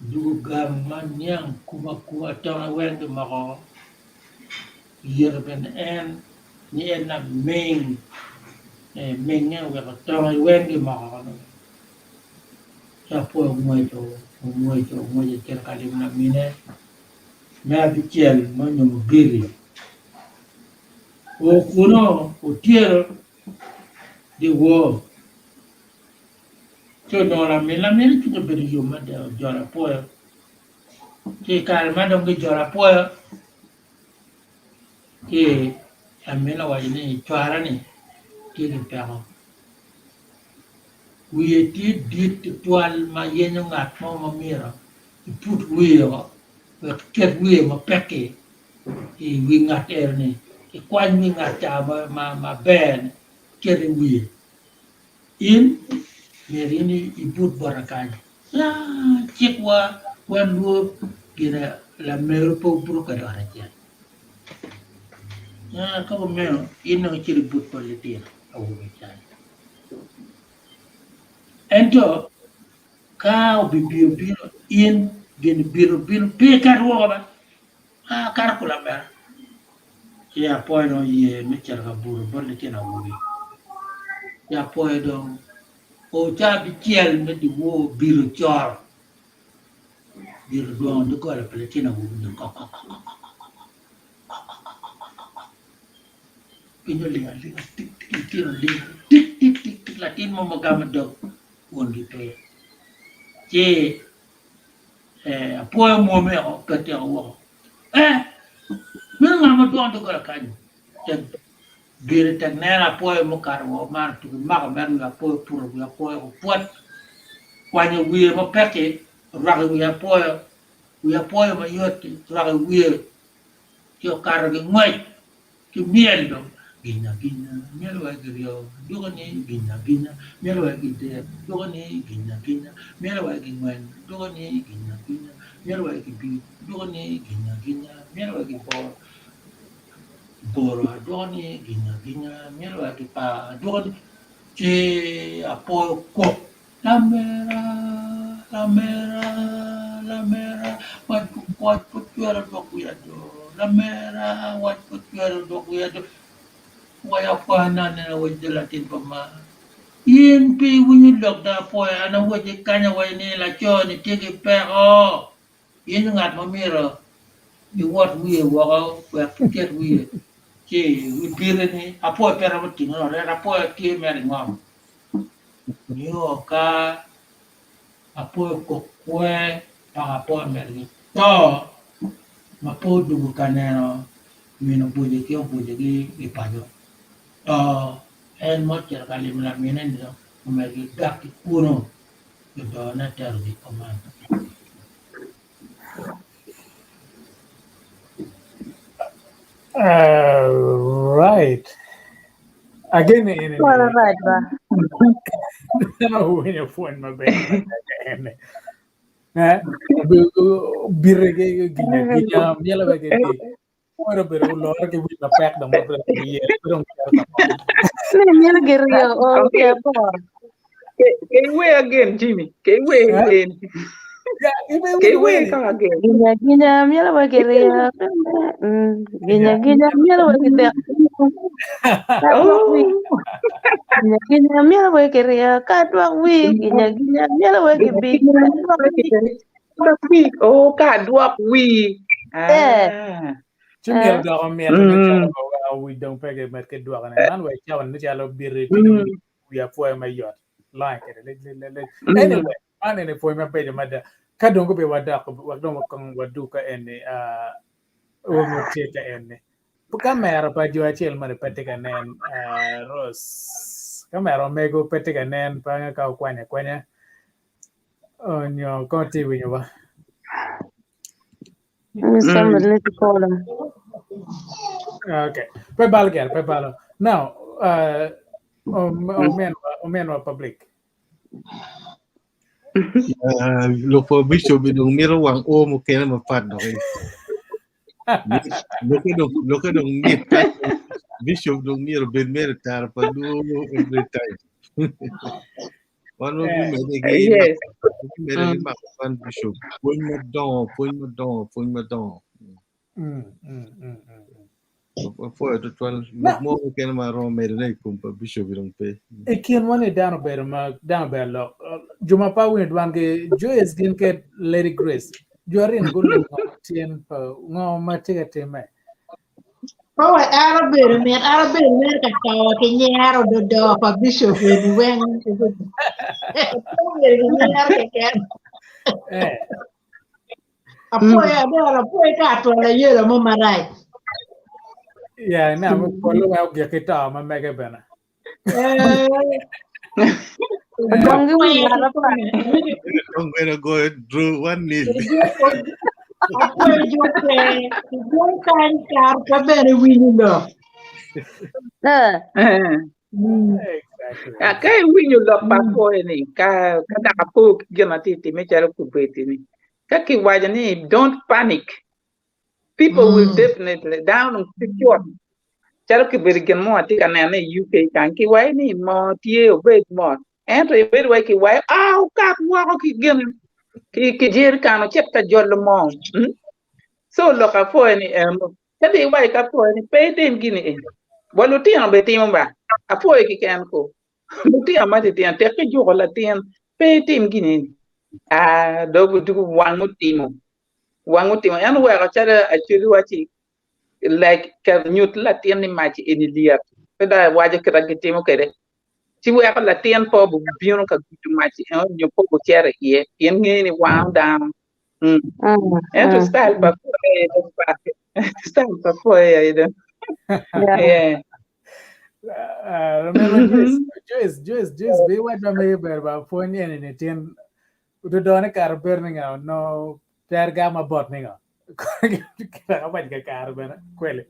Dwogo gang ma niang kum akuma tonge weng gimoko yito bene en ni en laming, minge oweko tonge weng gimoko. Ci apwoyo ongweco, ongweco, ongweco ocito ka limo lamine me abicel ma onyomo Giri. Oo kunu otyeno dyewor ci onongo lamine, lamine cwinye obedo yom mada ojolo apwoyo ci i kare ma dong gijolo apwoyo ci lamine owaco ni cwara-ni tye ki peko. Wiye tye dit tutwal ma yenyo ngat mo ma myero eput wiye woko wek eket wiye mapek-ki i wi ngat eno-ni, ikwany wi ngat ca maber-ni iket i wiye. In myero in ibut bota kany. Cikwa wan lwor gire lameru pe wubuto kwede ot acel. Ka kumeno in dong icito ibut bot litino awobe cani. Ento ka obibio bino in gin bito bino pe ikato woko ba akato ku lamera ci apwoyo dong oye me cito ka buto bot litino awobi ci apwoyo dong oca abicel me dyewor obito coro bito dwongo doggola pa litino awobi ni Piny oling alinga tik tik litino ling tik tik tik tik latin mo ma gamo dog wongi pe ci apwoyo mwome woko okette woko eh meno nga ma dwongo doggola kany? Bino tek neno apwoyo mukato woko man otugi mako mere wi apwoyo oputo wi apwoyo opwot kwanyo wiye mapek-ki orwako i wi apwoyo, wi apwoyo mayot-ti orwako i wiye ci okato ki ngwec ki myel dong ginya ginya myel wa giryo dwogo ni ginya ginya myel wa gidek dwogo ni ginya ginya myel wa gingwen dwogo ni ginya ginya myel wa gibic dwogo ni ginya ginya myel wa giboro Boro adwoko ni ginya ginya myero wa ki par adwoko ni ci apoyo kok lamera lamera lamera wac wac pud twero dwok wiya do lamera wac pud twero dwok wiya do wac apwoya ne anena wac do latin pa maa in pe iwinyo lok do apwoya an awaci kany awaci ni laco ni tye ki peko. In ngat ma myero iwot wiye woko wek iket wiye ci ibite ni apwoyo pe romo tingo ot ento apwoyo tye mere i ngom nio ka apwoyo kok kwer paka apwoyo medigi to ma pe odwogo ka neno min obuce ki obucegi i paco to en ma ocito ka limo lamine ni dong omedigi gak ki kunu. Ludone terogi kuman. Right. Again, in Well, right ba. winyo pwony maber ene. Eh, bire ke ginya ginya myelo ba ke di. Oro bedo ulor ki wic mapek dong ma bedo ki yer pe dong cito ka mo. Ni myelo giryo o ki aboro. Ke iwe again Jimmy. Ke iwe again. Ke iwe ka again. Ginya ginya myelo wa giryo. Ginya ginya myelo wa gidek. Ka dwok wi. Ginya ginya myelo wa giryo. Ka dwok wi. Ginya ginya myelo wa gibic. Ka dwok wi. Dwok wi. Oh, ka dwok wi. Eh. Ah. Ci myero Eh. doko myel me calo ba wa wi dong pe ki med ki dwoko ne. Man wa cawa ni calo biri tye dong wi apwoyo mayot. Longe kede le le le le. Anyway, man eni pwony mabeco mada. Ka dong gubedo wadok wek dong kong wadug ka eni ah, wek tye ka eni. Kamera pa jo acel moni pe tye ka nen ah, Rose. Kamera omego pe tye ka nen pe ange ka okwanyo akwanya. Onyo ko tye winyo ba. Somebody need to call him. Okay. Pe balo gere, pe balo. Now, omenwa public. Lok pa Bishop dong mito wang o mukene mapat doki. Lokke dong lokke dong mit. Bishop dong myero obed mere tara pa luo every time. Wan wabimedde ki Yes. wabimedde ki mako kwan Bishop. Pwony madongo, pwony madongo, pwony madongo. Apwoyo tutwal. Lok mo keken ma aromo medone i kom pa Bishop dong pe. I kinwa ni dano obedo ma dano obedo lok. Jo ma pe awinyo dwangi Joyce gin ki Lady Grace. Jo aryo-ni gulingo tyen pa ngo ma tye ka timme. Power an obedo mit an obedo mere ka to ki nyero dodo pa bishop eni weng. Obedo ki nyero keken. Eh, Apwoyo adera apwoyo ka atwero ayelo mo marac. yeah, na polo wek ogik ki to ma mege bene. Eh, Odong gi wi ngat apat. I'm gonna go draw 1-0. Apwoyo jo kwe, jo kany kar ka bene winyo lok. Eh. Exactly. Ah, ka iwinyo lok pa apwoyo ni ka ka dok apo ki gin ma tye timme calo kubedi ni ka kiwaco ni don't panic people will definitely dano dong tye cut calo kibedo gin mo atye ka nene i UK kany kiwaco ni moo tye obed mot ento ibedo wai kiwaco ah okat woko ki gin ki jerican ocit ka jolo moo mm? so lok apwoyo ni eno ka dong iwaco ki apwoyo ni pe itim gini eni wa lutino bene timo ba apwoyo keken ko lutino matitino tek ki juko latin pe itim gini eni ah dong wang otimo wang otimo en oweko calo acwali waci like ka nyut latin ni mac eni lyet pe dong awaco kit ma gitimo kwede ci weko latin pe obino ka gudo mac eno nyo pe ocito iye pien ngeyo ni wango dano ento style pa pwoye aye dong pat style pa pwoye aye dong Yeah. yeah. Remember Joyce, Joyce, Joyce, Joyce, be what ma mege ber ba pwony eni ni tin dodone kare ber ni nga no ter ga ma bot ni nga. Kira ka baj ka kare bene kweli.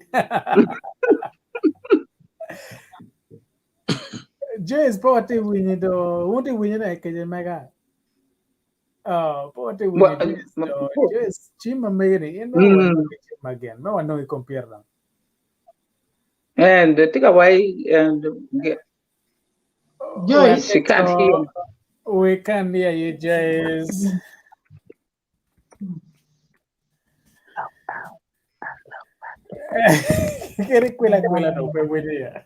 Joyce po ati winyi do, wunti winyi ne keje mega. Oh, po ati winyi Joyce do, Joyce cim ma mege ni in me wanongi cim magen, me wanongi computer. And tika wai and Joyce. She can't hear. We can hear you, Joyce. Keri kwila kwila no pe winyo ya.